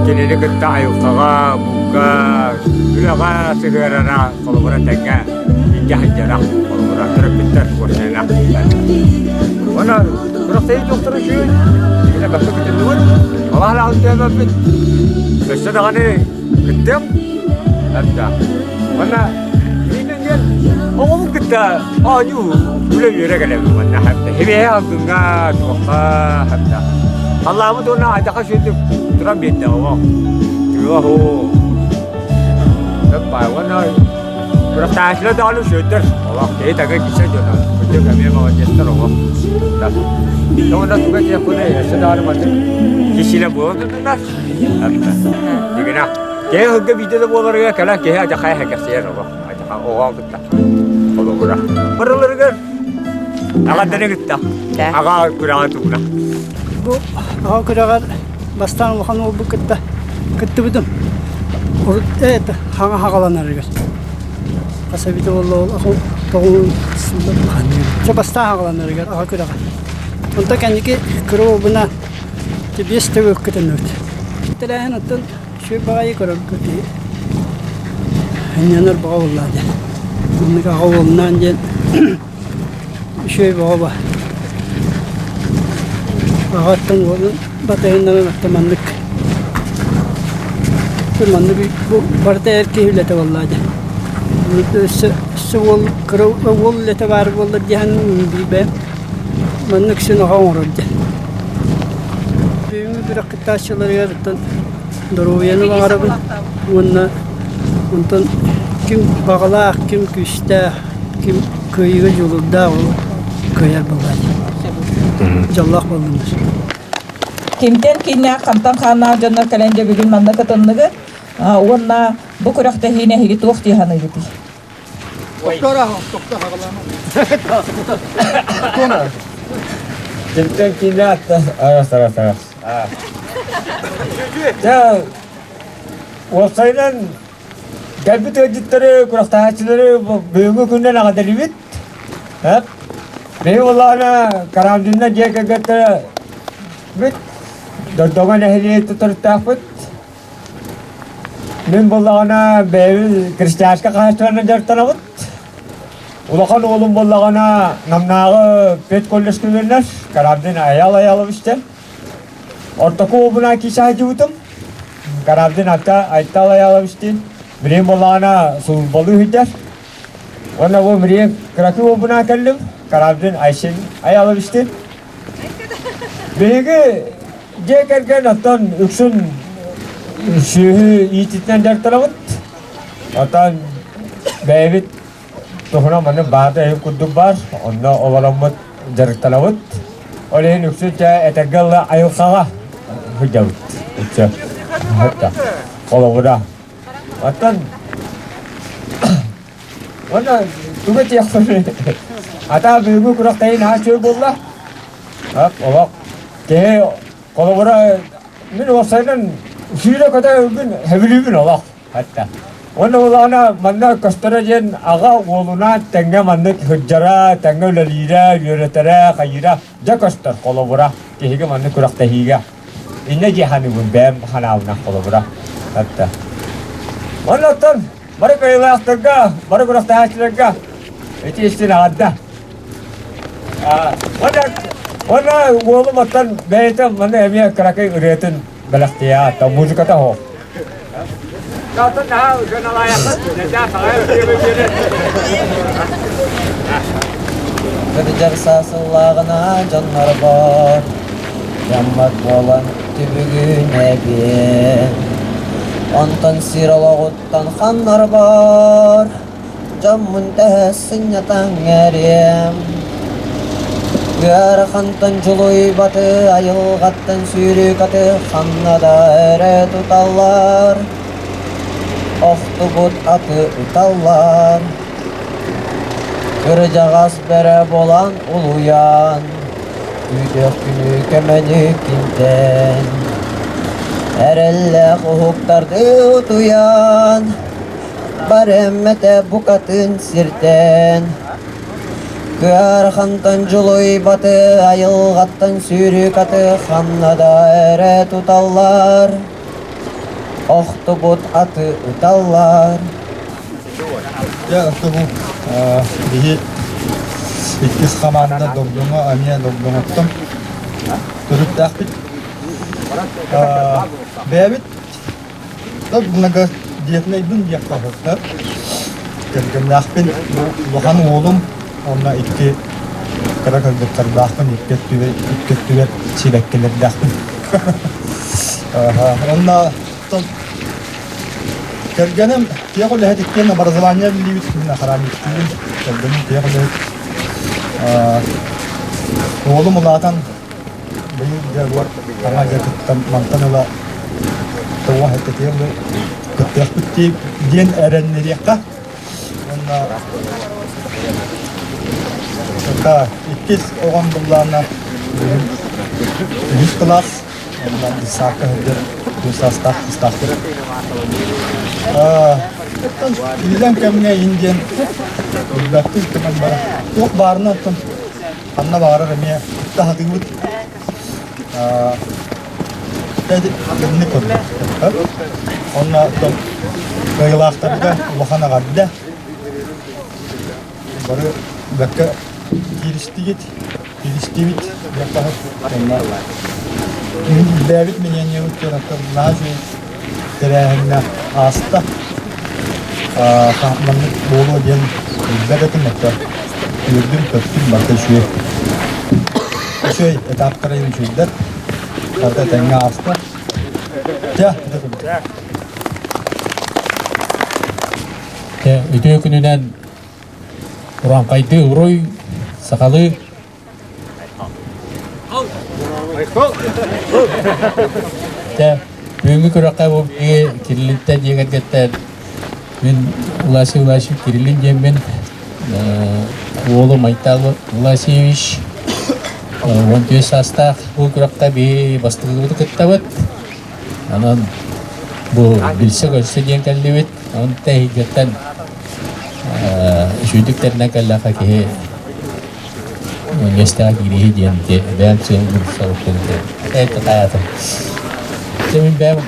кинини кытта айылҕаҕа, булка, үлэҕэ сыһыарара, холобура тэҥҥэ илдьэ сылдьара, холобура төрөппүттэр уопсайынан. Уонна күрэхтэһии туохтара үчүгэй, итиннэ бэккэ кытынныбыт, алаһалаах үктээбэппит. Өссө даҕаны кыттыам, Әбдә. Уонна миинэн диэн оҕобун кытта оонньуу үлэ үөрэ кэлэбин уонна әбдә. Хибиэһэ алдыҥҥа туохха әбдә. Халлааммыт уонна айдаха сүрдүк туран биэрдэ оҕо. Тыа оһуу. Бай уонна күрэхтэһээччилэр даҕаны үчүгэйдэр. Олох киһи таҥа киирсэр дьоно. Кырдьык эмиэ молодецтар оҕо. Уонна туга диэхпиний, өссө даҕаны маннык киһилэр буола турдуннар. Дигинэ Киһи ыһыгга биирдэ да буоларыгар кэлэн киһи адьахай эһэкэхсийэр оҕо. Адьаха оҕо кытта. Холобура. Барыларыгар аҕардары кытта. Аҕа күрэҕэ тугуна. Бу аҕа күрэҕэр бастаан улахан уолбут кытта кыттыбытым. Урут это хаҥа хаҕаланарыгар. Хас эбитэ буолла ол тоҕуун Чэ бастаан хаҕаланарыгар аҕа күрэҕэ. Онтон кэнники кыра уолбуна биэс төгүл кытынныбыт. Тэрээһин оттон Үчүгэй баҕайы көрөргө киһи ынньанар баҕа буоллаа диэн. Маннык аҕа уолунаан диэн үчүгэй бөҕө баар. Аҕаттан уолун батыһыннаран атта маннык маннык бу барыта эр киһи үлэтэ буоллаа диэн. Өссө өссө уол кыра уол үлэтэ баар буоллар диэн билбэт. Маннык син аҕа оҥорор диэн. Бүгүҥҥү күрэх кыттааччыларыгар оттон доруобуйаны баҕарабын уонна онтон ким баҕалаах, ким күүстээх, ким кыайыыга дьулуурдаах ол кыайар буоллаа дии. Дьоллоох буоллуннар. Кимтэн кииннээх, хантан хааннаах дьоннор кэлэн дьэ бүгүн манна кытынныгыт уонна бу күрэхтэһиини эһиги туох дии саныыгытый? Кимтэн киинэ атта арас арас арас. Дьэ, уопсайынан кэлбит ыалдьыттары, күрэхтэһээччилэри бүгүҥҥү күнүнэн эҕэрдэлиибит. Биһи буоллаҕына Карамзинна дьиэ кэргэттэрэ бүт Дордоҥо нэһилиэк төрүттээхпит. Мин буоллаҕына бэйэбин крестьянскай хаһаайыстыбанан дьарыктанабыт. Улахан уолум буоллаҕына Намнааҕы педколледжка үөрэнэр, Карамзин Айаал Айаалович диэн. Ортоку уолбунаан киирсэ сылдьыбытым. Карамзин Айтал Айаалович диэн. Билигин буоллаҕына службалыы сылдьар. Уонна бу билигин кыракый уолбунаан кэллим. Карамзин Айсен Айаалович диэн. Биһиги дьиэ кэргэн оттон үксүн сүөһү иититинэн дьарыктанабыт. Оттон бэйэбит туһунан маннык баата иһин курдук баар, онно олороммут дьарыктанабыт. Ол иһин үксүн чэ этэргэ дылы айылҕаҕа сылдьабыт. Үксэ. Холобура. Оттон уонна тугу этиэхпиний? Ата бүгүҥҥү күрэхтэһии наһаа үчүгэй буолла. Олох киһи холобура мин уопсайынан сүүрэ-көтө өлгүн сөбүлүүбүн олох. Хатта. Уонна улаана манна көстөрө диэн аҕа уолунаан тэҥҥэ маннык сылдьара, тэҥҥэ үлэлиирэ, үөрэтэрэ, хайыыра дьэ көстөр холобура киһиги маннык күрэхтэһиигэ. Иннэ дии саныыбын бэйэм ханаабынан холобура. Хатта. Уонна оттон бары кыайыылаахтарга, бары күрэхтэһээччилэргэ ити истин аҕарда. Уонна уонна уолум оттон бэйэтэ манна эмиэ кыракый ырыатын бэлэхтиэ, музыката оһох. Кырдьар саасыллааҕына дьоннорбор дьаммат буолан түбүгүн эбиэн. Онтон сир олоҕуттан ханнарбар Дьоммун тэһэ сынньатан эриэм Ыарахантан дьулуйбаты, айылҕаттан сүүрүк аты ханна да эрэ туталлар, охтубут аты ыталлар. Кырдьаҕас бөрө буолан улуйан, күүтүөх күнү көмөнү кинтэн, эрэллээх уһуктарды утуйан, Барыммата букатын сиртэн Кыархантан дьулуйбаты, айылҕаттан сүүрүк аты ханна да эрэ туталлар, охтубут аты ыталлар. Дьэ, бу биһи иккис хамаанда Догдоҥо эмиэ Догдоҥоттон төрүттээхпит. Бэйэбит Многодетнайбын диэххэ сөп. Кэргэннээхпин, бу улахан уолум уонна икки кыра кыргыттардаахпын, икки өттүгэр, икки өттүгэр сибэккилэрдээхпин. Уонна кэргэним тиэх үлэһит иккиэн образование биллибит мин охранниктыыбын, кэргэним тиэх үлэһит. Уолум улаатан Быйыл дьэ уот саҥа дьэ кыттан мантан ыла тоҕо сэттэтигэр кыттыахпыт диэн эрэннэриэххэ уонна иккис оҕом былаана бүгүн үһүс кылаас уонна десаакка сылдьар үс саастаах кыыстаахпыт. Оттон иллэҥ кэмҥэ иһин диэн билбэппин түмэн баран туох баарынан оттон Ханна баҕарар эмиэ кытта сатыыбыт. Итинник курдук. Онно кыайыылаахтарга улахан эҕэрдэ. Бары бэккэ кииристигит, кииристибит диэххэ Онно бэйэбит мнениебыт диэн оттон наһаа үчүгэй тэрээһиҥҥэ ааста. Маннык буолуо диэн билбэт этим, оттон үөрдүм-көттүм, барыта үчүгэй. Үчүгэй этаптара үчүгэйдэр, барыта этэҥҥэ ааста. Дьэ, ити курдук. Үтүө күнүнэн урааҥхайдыы уруй, сахалыы Дьэ, бүгүҥҥү күрэххэ бу биһиги Кириллинтэн дьиэ кэргэттэр мин Власий Власьев Кириллин диэммин, уолум Айтал Власьевич. 14 саастаах бу күрэххэ биһи бастыҥыбыты кыттабыт. Онон бу билсэ-көрсө диэн кэллибит. Онон тэһийгэттэн үчүгдүк тэринэн кэллэххэ киһи миэстэҕэ киирииһи диэн бэйэм сыалбын сорукпун это таятым. Мин бэйэм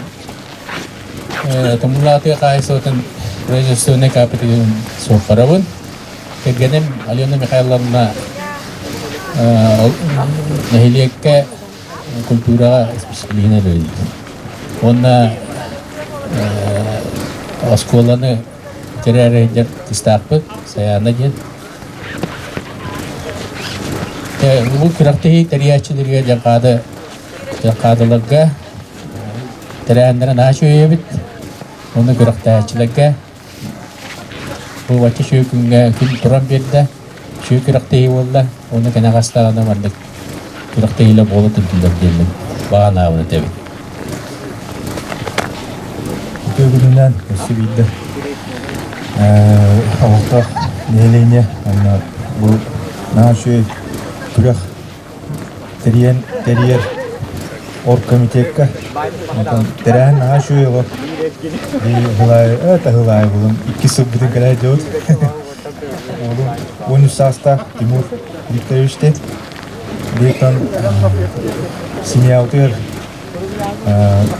Тумулаатыга хаһаайыстыбатын производственнай кооперативын суоппарабын. Кэргэним Алена Михайловна нэһилиэккэ культураҕа специалиһинэн үлэлиир. Уонна оскуоланы тэрээри сылдьар кыстаахпыт Сайаана диэн. Бу күрэхтэһии тэрийээччилэргэ дьарҕаады дьарҕаадыларга тэрээһиннэрин наһаа үчүгэй эбит. Уонна күрэхтэһээччилэргэ бу бачча үчүгэй күҥҥэ күн туран биэрдэ. Үчүгэй күрэхтэһии буолла. Уонна кэнэҕэс даҕаны маннык күрэхтэһиилэр буола турдулар диэммин баҕа санаабын этэбин. Үтүө күнүнэн өссө биирдэ олохтоох нэһилиэнньэ уонна бу наһаа үчүгэй күрэх тэрийэн тэрийэр оргкомитекка тэрээһин наһаа үчүгэй олох таһылаай булун икки сылбытын кэлэ дьыбыт уолум 13 саастаах Тимур Викторович Бииртэн семьябытыгар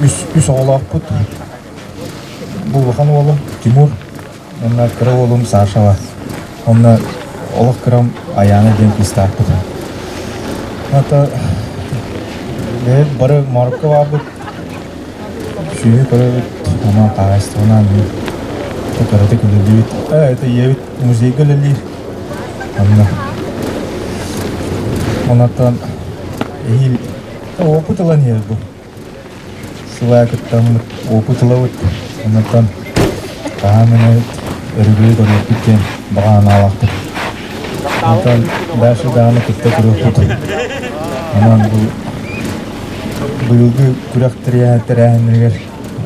үс үс оҕолоохпут бу улахан уолум Тимур Уонна кыра уолум Сашаҕа. Онно олох кырам Айаана диэн кыыстаахпыт. Ата бэйэт бары моргка баарбыт. Сүөһү көрөбүт, онон хаһаайыстыбанан кыратык үлэлиибит. Э, это ийэбит музейга үлэлиир. Онно. Онтон эһиил опыт ылан иһэр бу. Сылаа кыттаммыт опыт ылабыт. Онтон хаһан эмэ өрүгүрү көрүөхпүт диэн баҕа санаалаахпыт. Онтон дальше даҕаны кытта туруохпут. Онон бу быйылгы күрэх тэрээһиннэригэр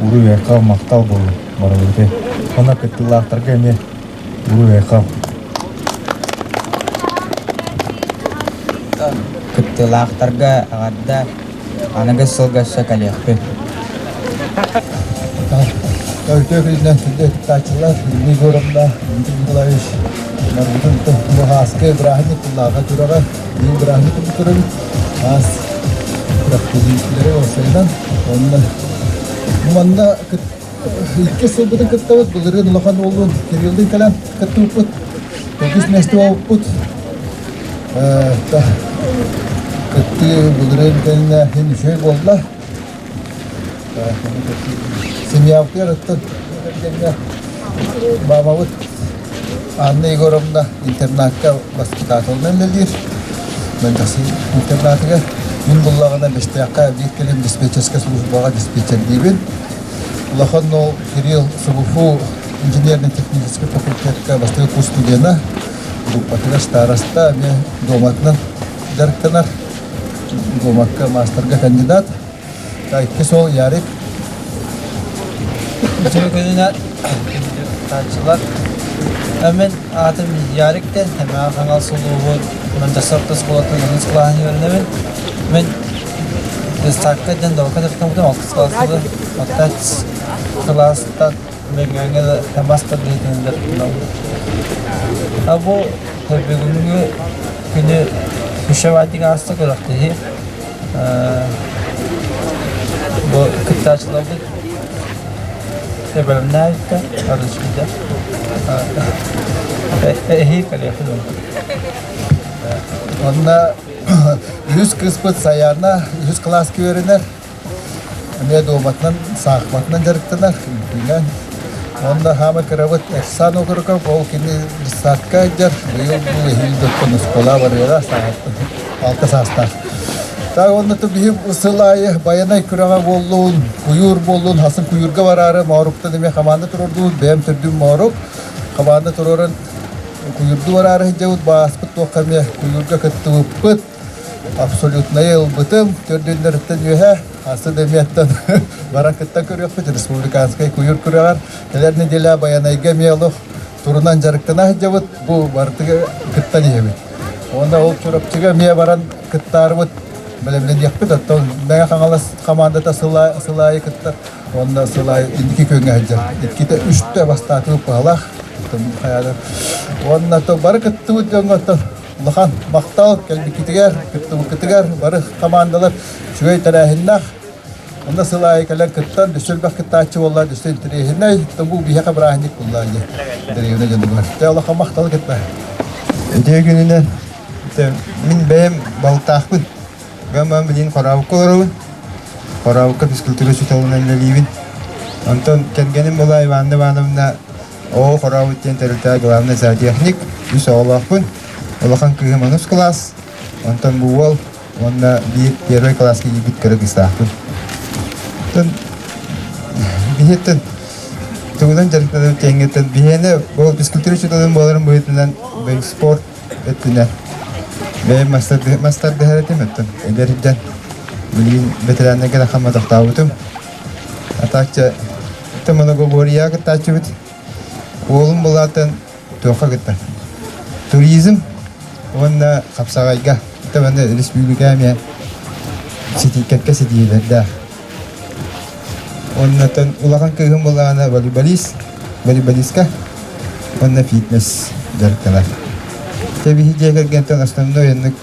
уруй-айхал махтал буолла барыбытыгар. Онно кыттыылаахтарга эмиэ уруй-айхал. Кыттыылаахтарга эҕэрдэ Аныгы сылга өссө кэлиэхпит. Үтүө күнүнэн күндү кыттааччылар, Юрий Егоровна, Дмитрий Николаевич, барыбытын бу ааскы бырааһынньык тыллааҕа күрэҕэ, биир бырааһынньык курдук көрөбүт. Аас күрэхтэһиилэри уопсайынан уонна манна иккис сылбытын кыттабыт, былырыын улахан уоллуун Кириллин кэлэн кыттыбыппыт, төрдүс миэстэ буолбуппут. Кыттыы былырыын кэннэ иһин үчүгэй буолла. Семьябытыгар оттон кэргэҥҥэ маамабыт Анна Егоровна интернакка воспитателынан үлэлиир. Мэлдьэхси интернатыгар. Мин буллаҕына Бэстээххэ биир кэлим диспетчерскэй службаҕа диспетчердиибин. Улахан уол Кирилл СГФУ инженерно-техническэй факультекка бастакы курс студена. Группатыгар староста эмиэ дуоматынан дьарыктанар. Дуомакка маастарга кандидат. Иккис уол Ярик. Үтүө күнүнэн тааччылар. Мин аатым Ярик диэн, Эмэҕэ Хаҥалас улууһун Монтессорто оскуолатын онус кылааһын үөрэнэбин. Мин детсадка диэн долка дьарыктаммытым алтыс кылааска Оттон кылаастан Мөҥүөҥҥэ да мас тардыһыытынан дьарыктанабын. А бу бүгүҥҥү күнү Кущеватик ааста күрэхтэһии. Бу кыттааччыларбыт бэлэмнээбиттэр, арыыччыйда. Эһиил кэлиэхпит Онно үһүс кыыспыт Саяна үһүс кылааска үөрэнэр. Эмиэ дуобатынан, саахыматынан дьарыктанар, үҥкүүнэн. Уонна хаама кырабыт Эрсан Окороков, ол кини детсадка сылдьар, быйыл бу эһиил дьоттон оскуола барыаҕа, алта саастаах. Так уонна биһи сыл аайы Байанай күрэҕэ буоллун, куйуур буоллун, хасын куйуурга бараары Мооруктан эмиэ хамаанда туруордубут, бэйэм төрдүм Моорук. Хамаанда туруоран куйуурду бараары сылдьабыт, бааспыт туохха эмиэ куйуурга кыттыбыппыт. Абсолютнайы ылбытым, төрдүннэриттэн үөһэ, асы да эмиэттэн баран кытта көрүөхпүт республиканскай куйуур күрэҕэр. Кэлэр неделя Байанайга эмиэ олох турунан дьарыктана сылдьабыт, бу барытыгар кыттан иһэбит. Уонна ол Чурапчыга эмиэ баран кыттаарыбыт бэлэмнэниэхпит. Оттон Мэҥэ Хаҥалас хамаандата сыл аайы кыттар. Уонна сыл аайы инники күөҥҥэ сылдьар. Иккитэ, үстэ бастаатыбыт баһылаах. Уонна бары кыттыбыт дьоҥҥо улахан махтал кэлбиккитигэр, кыттыбыккытыгар бары хамаандалар үчүгэй тэрээһиннээх. Онно сыл аайы кэлэн кыттан, өссө элбэх кыттааччы буолла, өссө интэриэһинэй, бу биһиэхэ бырааһынньык буолла диye дэриэбинэ дьонугар. Дьэ улахан махтал кытта. Үтүө күнүнэн мин бэйэм балтаахпын. Гамман билин Хораабыкка олоробун. Хораабыкка физкультура учууталынан үлэлиибин. Онтон кэргэним була Иванна Ивановна Оо, Хорообут диэн тэрилтэҕэ главный зоотехник, үс оҕолоохпун. Улахан кыыһым онус кылаас, онтон бу уол уонна биир первый кылааска киирбит кыра кыыстаахпын. Оттон биһиэттэн тугунан дьарыктанар киэҥҥиттэн биһиэнэ ол физкультура учууталын буоларын быһыытынан спорт өттүнэн бэйэм мастардыһар этим оттон эдэр дьон билигин ветераннарга да хамма тохтообутум. А так многоборьеҕа кыттааччыбыт. Уолум былаатын туохха кыттар? Туризм уонна хапсаҕайга. Итэ республика эмиэ кэккэ ситиһиилэрдээх. Уоннатан улахан кыыһым былаана волейболист, волейболистка уонна фитнес дьарыктанар. Тэбиһи дьиэ кэргэнтэн основной оннук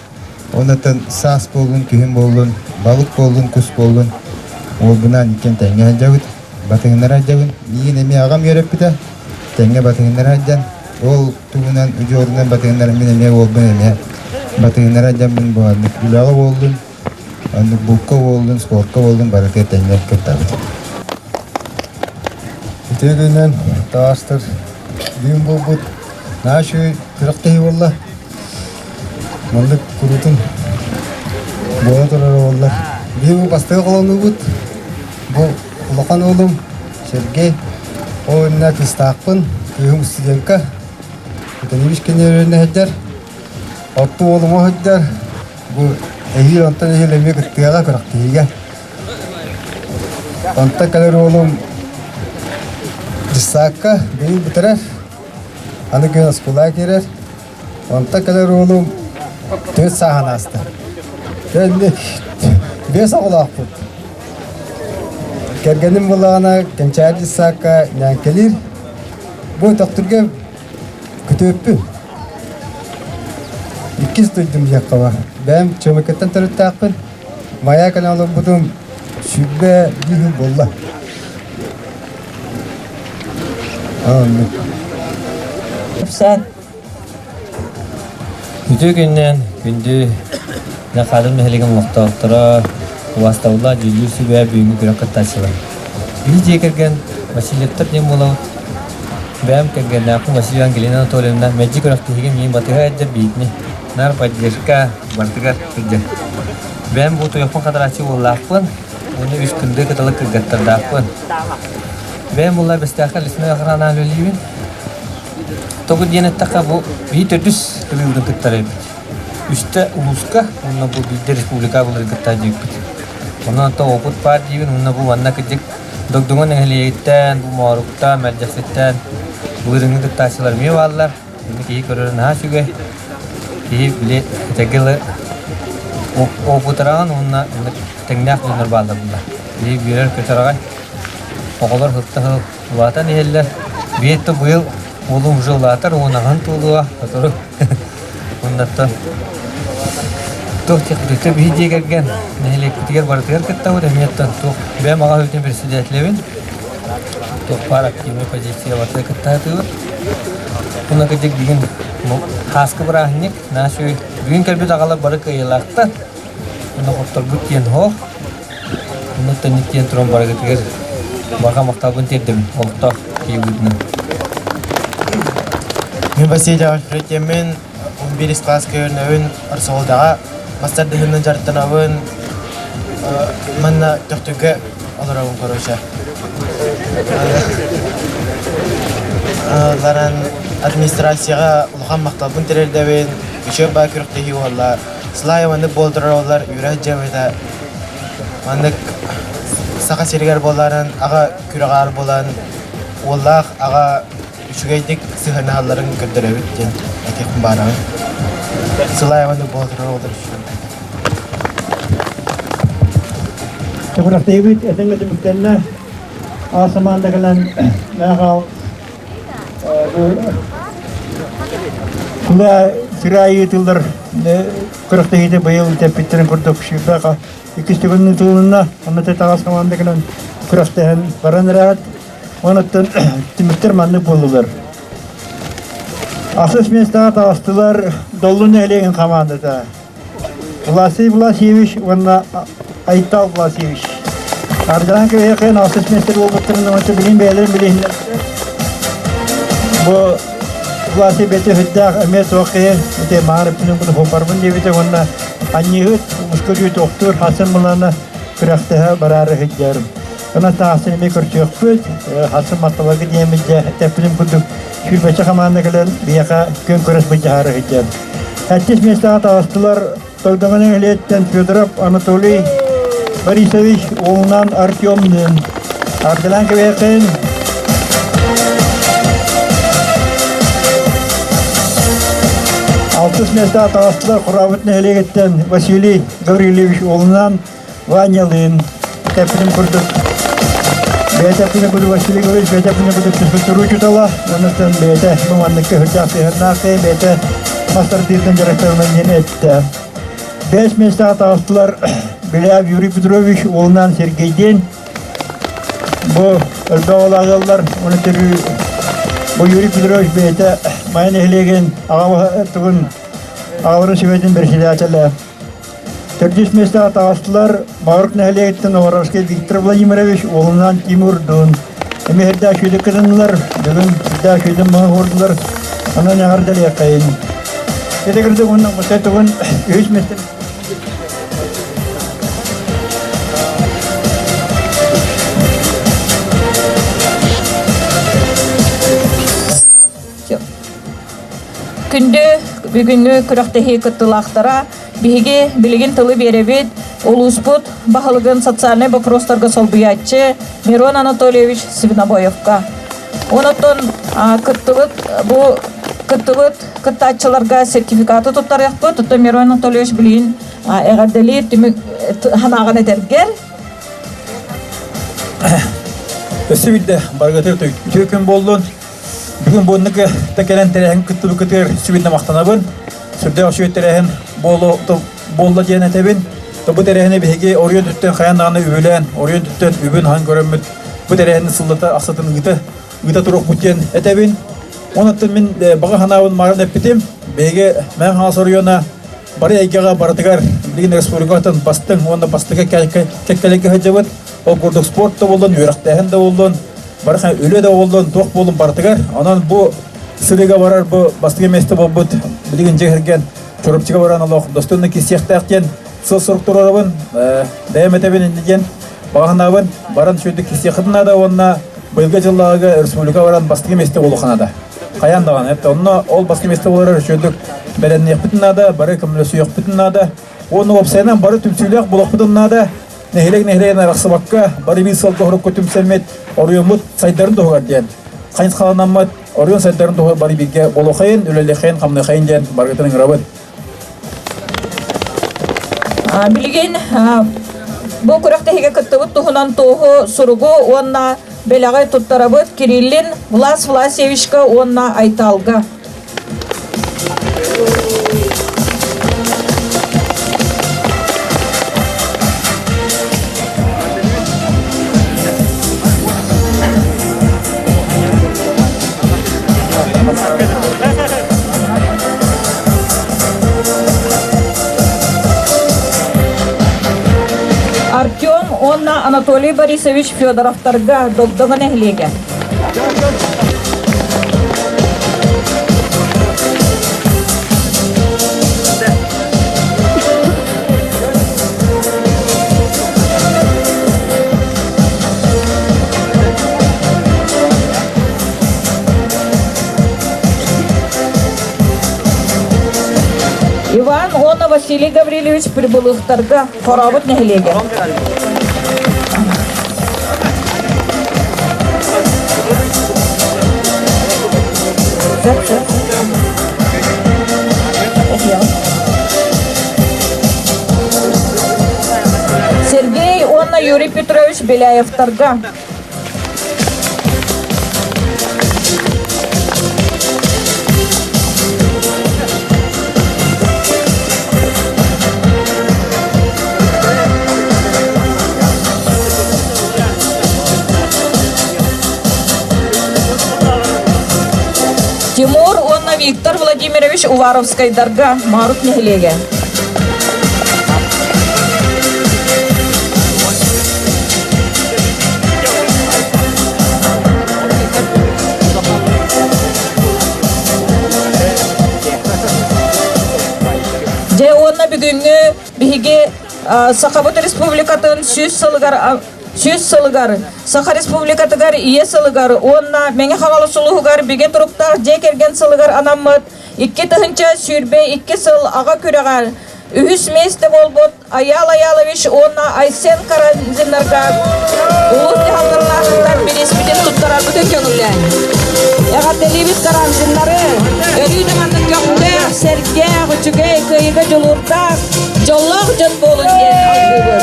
Оннуттан саас буоллун, күһүн буоллун, балык буоллун, кус буоллун уолбунаан иккиэн тэҥҥэ сылдьабыт. Батыһыннара сылдьабын. Миигин эмиэ аҕам үөрэппитэ. Тэҥҥэ батыһыннара сылдьан, ол туһунан удьуорунан батыһыннара мин эмиэ уолбун эмиэ батыһыннара сылдьаммын буоланнык үлэҕэ буоллун, оннук булка буоллун, спортка буоллун барытыгар тэҥҥэ кыттабыт. Үтүө күнүнэн таастар бүгүн буолбут наһаа үчүгэй күрэхтэһии буолла. Маннык куруутун буола турара буоллар. Биһиги бу бастакы холонуубут. Бу улахан уолум Сергей. Ол иннинэ кыыстаахпын, кыыһым студентка. Итинибис кинилэринэ сылдьар. Отту уолум сылдьар. Бу эһиил онтон эһиил эмиэ кыттыаҕа күрэхтэһиигэ. Онтон кэлэр уолум дьыссаакка быйыл бүтэрэр. Аны күн оскуолаҕа киирэр. Онтон кэлэр уолум түөрт сааһын ааста. Биэс оҕолоохпут. Кэргэним буоллаҕына Кэнчээри дьыссаакка ньээҥкэлиир. Бу өтөхтөргө күтүөппүн. Иккис дойдум диэххэ баар. Бэйэм Чөмөкөттөн төрүттээхпин. Майа кэлэн олорбутум 21 жыл буолла. Оннук. Кэпсээн. Үтүө күннэн күндү Нахадын нэһилиэгин олохтоохторо, убаастабыллаах дьүүллүүр сүбэ бүгүҥҥү күрэх кыттааччылар. Биһи дьиэ кэргэн Васильевтар диэн буолабыт. Бэйэм кэргэннээхпин Васильева Ангелина Анатольевна мэлдьи күрэхтэһиигэ миигин батыһа сылдьар биһигини наар поддержка барытыгар сылдьар. Бэйэм бу туйахпын хатарааччы уоллаахпын уонна үс күндү кыталык кыргыттардаахпын. Бэйэм буолла Бэстээххэ лесной охрана үлэлиибин. Тоҕо диэн эттэххэ, бу биир төрдүс ырыыбытын кыттар эбит. Үстэ улууска уонна бу биирдэ республика былыры кытта дьиэппит. Онон то опыт баар диибин уонна бу манна кырдьык Догдуҥа нэһилиэгиттэн, бу Мооруктан, Мэлдьэхситтэн былырыыҥҥы кыттааччылар эмиэ бааллар. Ини киһи көрөрө наһаа үчүгэй. Киһи били этэргэ дылы опытыраҕын уонна тэҥнээх дьоннор бааллар буолла. Киһи үөрэр-көтөр аҕай. Оҕолор сылта сыл улаатан иһэллэр. Биир да быйыл уолум уже улаатар, уонаһын туолуо, сотору. Оннуттан туох диэхпитий, биһи дьиэ кэргэн нэһилиэкпитигэр барытыгар кыттабыт, эмиэттэн туох бэйэм аҕа үүтүн председателэбин, туох баар активнай позиция барытыгар кытта сатыыбыт. Уонна кырдьык бүгүн хааскы бырааһынньык, наһаа үчүгэй. Бүгүн кэлбит аҕалар бары кыайыылаахтар. Уонна хотторбут диэн суох. Онно тэнник диэн туран барыгытыгар барҕа махталбын тиэрдэбин олохтоох киһи быһыытынан. Мин Василий Альфредьеммин, 11 класска үөрэнэбин, Арсолдаҕа мастардыһынан дьарыктанабын, манна Төхтүргэ олоробун короче. Ларан администрацияҕа улахан махталбын тириэрдэбин, үчүгэй баа күрэхтэһии буолла. Слава маннык буолтарар үөрэх дьиэбитэ маннык Саха сиригэр буоларын аҕа күрэҕэр буолан уоллаах аҕа үчүгэйдик сыһыаннаһалларын көрдөрөбүт диэн этиэхпин баҕарабын. Сылай маннык буола турар олор Күрэхтэһиибит этэҥҥэ түмүктэннэ. Аасамаанда кэлэн мээхал Тула сыраайы тыллар күрэхтэһиитэ быйыл тэппиттэрин курдук сүүрбэхэ иккис төгүлүн тылынна. Онно таҕас команда кэлэн күрэхтэһэн баран эрээт. Онуттан түмүктэр маннык буоллулар. Ахсыс миэстэҕэ таҕыстылар Доллу нэһилиэгин хамаандата. Власий Власьевич уонна Айтал Власьевич. Ардаан кэһиэхэ ахсыс миэстэ буолбуттарын ончу билин бэйэлэрин билиһиннэрдилэр. Бу Власий бэйэтэ сүрдээх эмиэ суох киһи, ити маар өттүнэн куну хопарбын диэбитэ уонна анньыһыт уску дүү тохтуур хасан мылана күрэхтэһэ бараары сылдьарым. Онон таастан эмиэ көрсүөхпүт, хасан матталарга диэммит дьэ тэппитим курдук сүүрбэччэ хамаанда кэлэн биһиэхэ күөн күрэс былдьаһаары сылдьар. Сэттис миэстэҕэ таҕыстылар Тогдаҥа нэһилиэктэн Федоров Анатолий Борисович уолунаан Артемныын. Ардылаан кэбиһэххин. Алтыс миэстэҕэ таҕыстылар Хураабыт нэһилиэгиттэн Василий Гаврильевич уолунаан Ванялыын тэппитим курдук бэйэтэ күнү курдук Василий Григорьевич бэйэтэ күнү курдук физкультура учуутала уонна бэйэтэ бу манныкка сүрдээх сыһыаннаах киһи бэйэтэ мас тардыытын дьарыктанан диэн эттэ. Бэс миэстэҕэ таҕыстылар Беляев Юрий Петрович уолунаан Сергейдиин бу элбэх оҕолоох ыаллар уонна төрүү бу Юрий Петрович бэйэтэ Майа нэһилиэгин аҕа тугун аҕаларын сүбэтин председателэ Төрдүс миэстэҕэ таҕыстылар Моорук нэһилиэгиттэн Норовскай Виктор Владимирович уолунаан Тимурдуун. Эмиэ үрдээх сүүрүк кытыннылар, бүгүн үрдээх сүүрүн маһы уурдулар, онон эҕэрдэлиэххэйин. Ити курдук уонна мусай тугун үһүс миэстэ Күндү бүгүҥҥү күрэхтэһии кыттыылаахтара, биһиги билигин тылы биэрэбит улууспут баһылыгын социальнай боппуруостарга солбуйааччы Мирон Анатольевич Свинобоевка. Онон кыттыбыт бу кыттыбыт кыттааччыларга сертификаты туттарыахпыт. Оттон Мирон Анатольевич билигин эҕэрдэлиир түмүк санааҕын этэргэр. Өссө биирдэ барыгытыгар үтүө күн буоллун. Бүгүн буоннук да кэлэн тэрээһин кыттыбыккытыгар сүбүннэ махтанабын. Сүрдээх үчүгэй тэрээһин буолла диэн этэбин. Бу тэрээһини биһиги оройуон өттүттэн хайаан даҕаны үбүлээн, оройуон өттүттэн үбүн-аһын көрөммүт бу тэрээһини сыллата ахсатын ыыта ыыта туруохпут диэн этэбин. Онон мин баҕа санаабын мааран эппитим. Биһиги Мэҥэ Хаҥалас оройуона бары эйгэҕэ барытыгар билигин республикаттан бастыҥ уонна бастакы кэккэлэргэ сылдьабыт. Ол курдук спорт да буоллун, үөрэхтээһин да буоллун, бары үлэ да буоллун, туох буоллун барытыгар. Онон бу сырыыга барар бу бастакы миэстэ буолбут билигин дьиэ кэргэн Чурапчыга баран олох достойно киирсиэхтээх диэн сыл-сорук туруорабын. Бэйэм этэбин инньэ диэн баҕа санаабын баран үчүгэйдик киирсиэххитин наада уонна быйылгы дьыллааҕыга республика баран бастакы миэстэ буолуохха наада. Хайаан даҕаны. Это онно ол бастакы миэстэ буолар үчүгэйдик бэлэмниэхпитин наада, бары көмөлөсүөхпүтүн наада. Уонна уопсайынан бары түмсүүлээх буолуохпутун наада. Нэһилиэк нэһилиэгин арахсыбакка, бары биир сылга урукку түмсэммит оройуоммут сайдарын туһугар диэн хайысхаланаммыт оройуон сайдарын туһугар бары бииргэ буолуохайын, үлэлиэхэйин, хамныахайын диэн барыгытын ыҥырабыт. Билигин бу күрэхтэһиигэ кыттыбыт туһунан туоһу суругу уонна бэлэҕи туттарабыт Кириллин Влас Власьевичка уонна Айталга. Артем уонна Анатолий Борисович Федоровтарга Догдоҥо нэһилиэгэ. Иван уонна Василий Гаврильевич Прибылыхтарга Хорообут нэһилиэгэ. Алексей уонна Юрий Петрович Беляевтарга. Тимур уонна Виктор Владимирович Уваровскайдарга Маарук нэһилиэгэ. Дьэ уонна бүгүҥҥү биһиги Сахабыт Республикатын 100 сылыгар 100 сылыгар Саха Республикатыгар Ийэ сылыгар уонна Мэҥэ Хаҥалас улууһугар бигэ туруктаах дьиэ кэргэн сылыгар анаммыт 2022 сыл аҕа күрэҕэр үһүс миэстэ буолбут Айаал Айаалович уонна Айсен Карамзиннарга улуус дьаһалталаахтар бирииспитин туттарарбытын көҥүллээн. Эҕэрдэлиибит Карамзиннары өрүү да маннык көхтөөх, сэргээх, үчүгэй, кыайыыга дьулуурдаах, дьоллоох дьон буолун диэн алгыыбыт.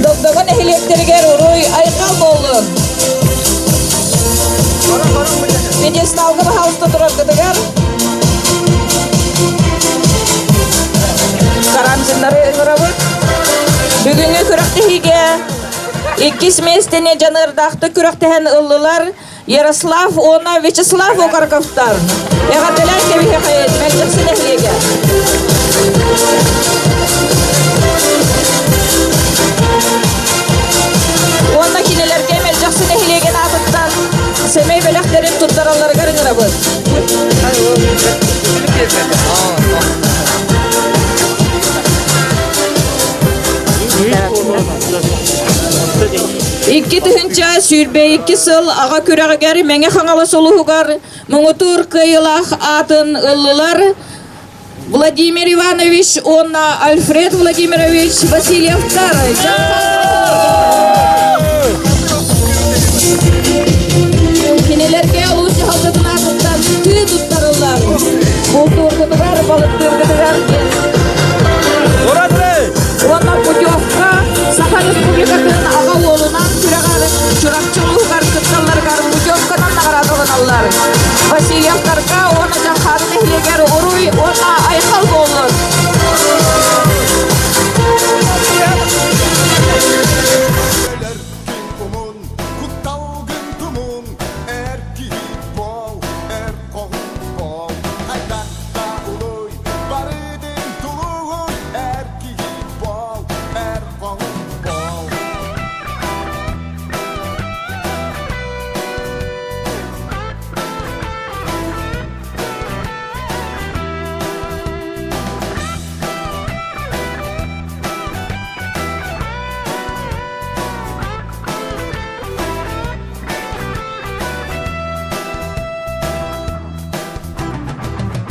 Догдоҥо нэһилиэктэригэр уруй айхал буоллун! Пьедесталга баһаалыста тураргытыгар Карамзиннары ыҥырабыт. Бүгүҥҥү күрэхтэһиигэ иккис миэстэни дьаныардаахтык күрэхтэһэн ыллылар Ярослав уонна Вячеслав Окорковтар. Эҕэрдэлээн кэбиһэхин, Мэлдьэхси нэһилиэгэ. Уонна кинилэргэ Мэлдьэхси нэһилиэгин аатыттан сэмэй бэлэхтэрин туттаралларыгар ыҥырабыт. 2022 сыл аҕа күрэҕигэр Мэҥэ Хаҥалас улууһугар муҥутуур кыайыылаах аатын ыллылар Владимир Иванович уонна Альфред Владимирович Васильевтар. Кинилэргэ улуус дьаһалтатын аатыттан тыы туттарыллар. Бултуургутугар, балыктыыргытыгар диэн. Уонна путевка Саха Республикатын аҕа уолунан күрэҕэр Чурапчы улууһугар кытталларыгар путевканан наҕараадаланаллар. Васильевтарга уонна Дьаҥхаары нэһилиэгэр уруй уонна айхал буоллун!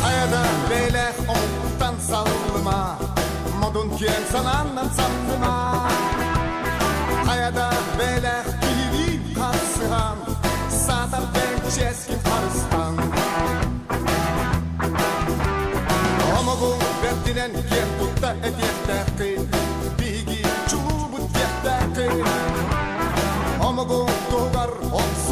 Хайада бэйлээх омуктан саллыма, модун киэҥ санааннан самныма. Хайада бэйлээх киһилии харсыһан, саатар бэйэҥ чиэскин харыстан. Омугуҥ бэрдинэн киэн тутта этиэхтээххин, биһиги чулуубут диэхтээххин. Омугуҥ туһугар охсуһан.